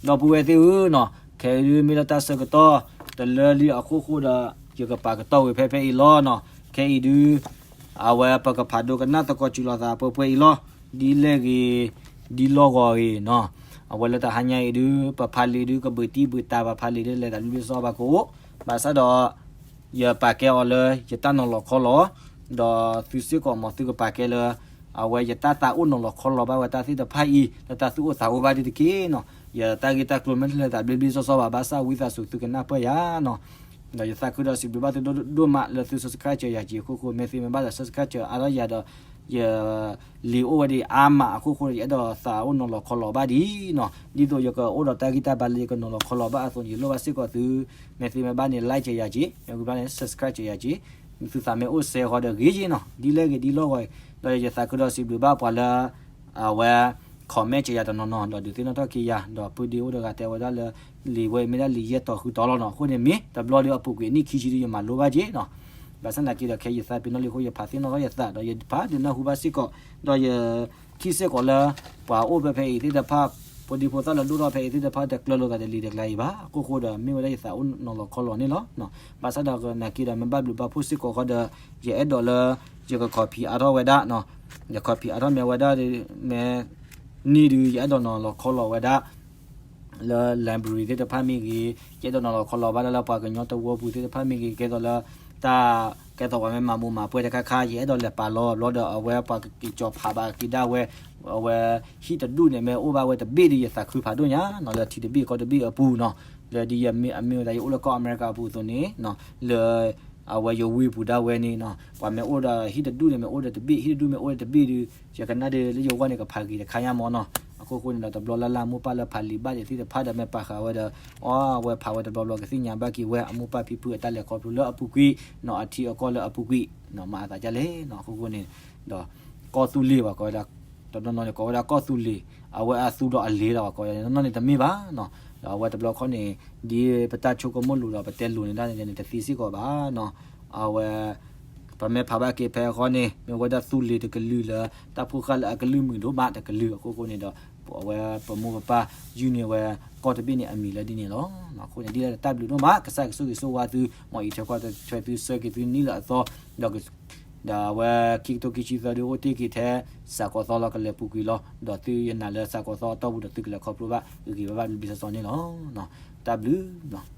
ဒီပုၢ်ဝဲၢ်သ့ၣ်ဧၢနီၤ, ခဲအံၤဒုးမ့ၢ်လၢတၢ်ဆၢကတီၢ်တလၢလံအခိၣ်ဃိဒီး ယကပာ်ကတီၢ်ဝဲဖဲဖဲအံၤလီၤနီၤ. ခဲအံၤဒုး အဝဲပကဖးဒိကနၣ်သကိးစှၤလိာ်သးပှဲၤပှဲၤအံၤလီၤ. ဒ်လဲၣ်ဂ့ၤ, ဒ်လီၢ်ဂီၤဂ့ၤနီၤ, အဝဲလၢတဟါညါအံၤဒုး ပဖးလံာ်ဒုးကဘုးတံၢ်ဘုးတၢ် ပဖးလံာ်ဒုးလဲၤသးဘျ့ဘျ့ဆှီဆှီဘၣ်ကအိၣ်, ဘၣ်ဆၣ်ဒီး ယပာ်ကဲအီၤလၢယတၢ်နီၤလီၤခီလီၤ, ဒီးသုစ့ၢ်ကီးမ်သုကပာ်ကဲလၢ အဝဲယတၢ်သးအိၣ်နီၤလီၤခီလီၤဘၣ်ဝဲတၢ်သ့ၣ်တဖၣ်အံၤ လၢတၢ်သူၣ်အိၣ်သးအိၣ်ဘၣ်ဒ်တက့ၢ်နီၤ. ယတၢ်ဂ့ၢ်တၢ်ကျိၤမ့ၢ်တလဲၤသးဘျ့ဘျ့ဆှီဆှီဘၣ် ဘၣ်ဆၣ်ဝံသးစူၤသုကနၢ်ပၢၢ်ယၤနီၤ. ဒီးယသးခုဒီးစံးဘျုးဘၣ်သုဒိၣ်ဒိၣ်မးလၢသု subscribe စၢၤယၤက့ၤအခိၣ်ဃိ မ့ၢ်သုမ့ၢ်ဘၣ်ဒီး subscribe စၢၤအါထီၣ်ယၤဒီး ယ လံာ်အိၣ်ဝဲဒၣ်အါမးအခိၣ်ဃိဒီး ယအဲၣ်ဒိးသးအိၣ်နီၤလီၤခီလီၤဘၣ်ဒ်နီၤ. ဒ်သိးယကအိၣ်ဒီးတၢ်ဂံၢ်တၢ်ဘါလၢယကနီၤလီၤခီလီၤဘၣ်အသိးန့ၣ် ယလိၣ်ဘၣ်စ့ၢ်ကီးသု မ့ၢ်သုမ့ၢ်ဘၣ်န့ၣ် like စၢၤယၤက့ၤ, မ့ၢ်ဂ့ၤဘၣ်န့ၣ် subscribe စၢၤယၤက့ၤ, သုသးမ့ၢ်အိၣ်စဲဃီဒီးဂ့ၤက့ၤနီၤ. ဒ်လဲၣ်ဂ့ၤဒ်လီၢ်ဂီၤအံၤ ဒီးယသးခုဒီးစံးဘျုးဘၣ်ပှၤလၢ အဝဲ comment စၢၤယၤတနီၤနီၤ ဒီးဒုးသ့ၣ်နီၣ်ထီၣ်က့ၤယၤ ဒီးပုၢ်ဒ့အိၣ်တဂၤတဲဝဲဒၣ်လၢ လံာ်ဝဲအံၤမ့ၢ်ဒၣ်လံာ်ယဲၢ်တီၤဃုတီၤလီၤနီၤ. အဃိန့ၣ်မ့ၢ်တဘျီဒီးအပူၤကွံာ်အနံၣ်ခံဆံဒီးယမၤလိဘၣ်က့ၤနီၤ. ဘၣ်ဆၣ်သနာ်က့ဒီး ခဲအံၤယသးပ့ၤနီၣ်လံအဃိ ယဖးသ့ၣ်နီၣ်ထီၣ်ယသး ဒီးယဖးဒုးနၢ်ဟူဘၣ်စ့ၢ်ကီး, ဒီးယထံၣ်စ့ၢ်ကီးလၢ ပှၤအိၣ်ဖဲဖဲအံၤသ့ၣ်တဖၣ်, ဖိဒံဖိသၣ်လၢဒိၣ်ထီၣ်ဖဲအံၤသ့ၣ်တဖၣ် တကျၢၤလိာ်သးတလံၤတကျါအံၤဘၣ်. အခိၣ်ဃိဒီး မ့ၢ်ဝဲဒၣ်ယသးအိၣ်နီၤလီၤခီလီၤန့ၣ်လီၤ. ဘၣ်ဆၣ်ဒီးသနာ်က့ဒီး မ့ၢ်ဘၣ်ဘျုးဘၣ်ဖှိၣ်စ့ၢ်ကီးဃီဒီး ယအဲၣ်ဒိးလၢ ယက copy အါထီၣ်ဝဲဒၣ်, ယ copy အါထီၣ်မ့ၢ်ဝဲဒၣ် မ့ၢ်န့ၢ်ဒုး ယအဲၣ်ဒိးနီၤလီၤခီလီၤဝဲဒၣ် လၢ library သ့ၣ်တဖၣ်မ့ၢ်ဂ့ၤ, ယအဲၣ်ဒိးနီၤလီၤခီလီၤဘၣ်ဒၣ်လၢပှၤကညီတဝၢပူၤသ့ၣ်တဖၣ်မ့ၢ်ဂ့ၤ, ကဲသိးလၢ တၢ် ကဲသိးပှၤမ့ၢ်မၤမူးမၤပွဲတခါခါ ယအဲၣ်ဒိးလဲၤပာ်လီၤဘျီဒီး အဝဲပှၤကက့ၤကၠီၤဖးဘၣ်က့ၤဒၣ်ဝဲ, အဝဲ ဟံၣ်တဒူၣ်န့ၣ် မ့ၢ်အိၣ်ဘၣ်ဝဲတဘ့ၣ်ဒီး ယသးခုဖးဒိၣ်ညါနီၤ လၢထံတဘ့ၣ်ကီၢ်တဘ့ၣ်အပူၤနီၤ, လၢဒ်ယမ့ၢ်အမ့ၢ်ဝဲဒၣ် ယအိၣ်လၢကီၢ်အမဲရကၤအပူၤအသိးန့ၣ် လၢ အဝဲယဝ့ၢ်ပူၤဒၣ်ဝဲန့ၣ်နီၤ ပှၤမ့ၢ်အိၣ်ဒီးဟံၣ်တဒူၣ်န့ၣ် မ့ၢ်အိၣ်ဒီးတဘ့ၣ်, ဟံၣ်တဒူၣ်မ့ၢ်အိၣ်ဒီးတဘ့ၣ်ဒီး ယကနၣ်ဒီးလၢယဂီၢ်န့ၣ် ကဖးဂ့ၤတခါညါမ့ၢ်နီၤ. အခိၣ်ဃိန့ၣ်ဒီး တဘျီလၢ်လၢ် မိၢ်ပၢ်လၢဖးလံာ်ဘၣ်ဒံးသ့ၣ်တဖၣ်ဒီး မ့ၢ်ပာ်ဃာ်ဝဲဒီး အီ အဝဲဖးဝဲတဘျီဘျီ ကသ့ၣ်ညါဘၣ်က့ၤဝဲ အမိၢ်ပၢ်ဖံဖုအတၢ်လဲၤခီဖျိလၢအပူၤကွံာ်, နီၢ်အထံအကီၢ်လၢအပူၤကွံာ်, နီၢ်မၤအသးဒ်လဲၣ်နီၤ. အခိၣ်ဃိန့ၣ်ဒီး ကီၢ်သူလ့ၤဘၣ်ကိးဝဲဒၣ်, တနီၤနီၤန့ၣ် ကိးဝဲဒၣ်ကီၢ်သူလ့ၤ, အဝဲအသူဒီးအလ့ၤလီၤဘၣ်ကိးဝဲဒၣ်, နီၢ်နီၢ်န့ၣ်တမ့ၢ်ဘၣ်နီၤ. ဒီးအဝဲတဘျီခီန့ၣ် ဒ်ပတၢ်ဆိကမိၣ်လိၤဒီးပတဲလိၤန့ၣ်ဒၣ်န့ၣ် တသ့စ့ၢ်ကီးဘၣ်နီၤ. အဝဲ ပမ့ၢ်ဖးဘၣ်က့ၤဖဲအဃီန့ၣ် မ့ၢ်ဝဲဒၣ်သူလ့ၤတကလုာ်လၢ တၢ်ဖိဃၢ်လၢအကလုၢ်မုာ်ဒိၣ်မးတကလုာ်. အခိၣ်ဃိန့ၣ်ဒီး အဝဲပမိၢ်ပပၢ်ယုၢ်န့ၢ်ဝဲကီၢ်တဘ့ၣ်န့ၣ် အမံၤလၢဒ်န့ၣ်လီၤ. အဃိန့ၣ် ဒ်လဲၣ်တၢ်ဘျုးဒိၣ်မး ကစၢ်ကဆိၣ်ဂ့ၤဆိၣ်ဝါသု မ်အံးထွဲကွၢ်ထွဲသုဆၢက့ၤသုနံၣ်လၢအသီ, ဒီး ဒီးအဝဲခံကထိခံဆံသၢဒုးအိၣ်တ့ၢ်က့ၤထဲ စးကီးသီလီၤ ကလဲၤပူၤကွံာ်လီၤ. ဒီးသုယနာ်လၢစးကီးသီအတီၢ်ပူၤဒီး သုကလဲၤခီဖျိဘၣ်ဂ့ၤဂ့ၤဘၣ်ဘၣ် ဘျုးဘျုးစီစီန့ၣ်လီၤ. တၢ်ဘျုး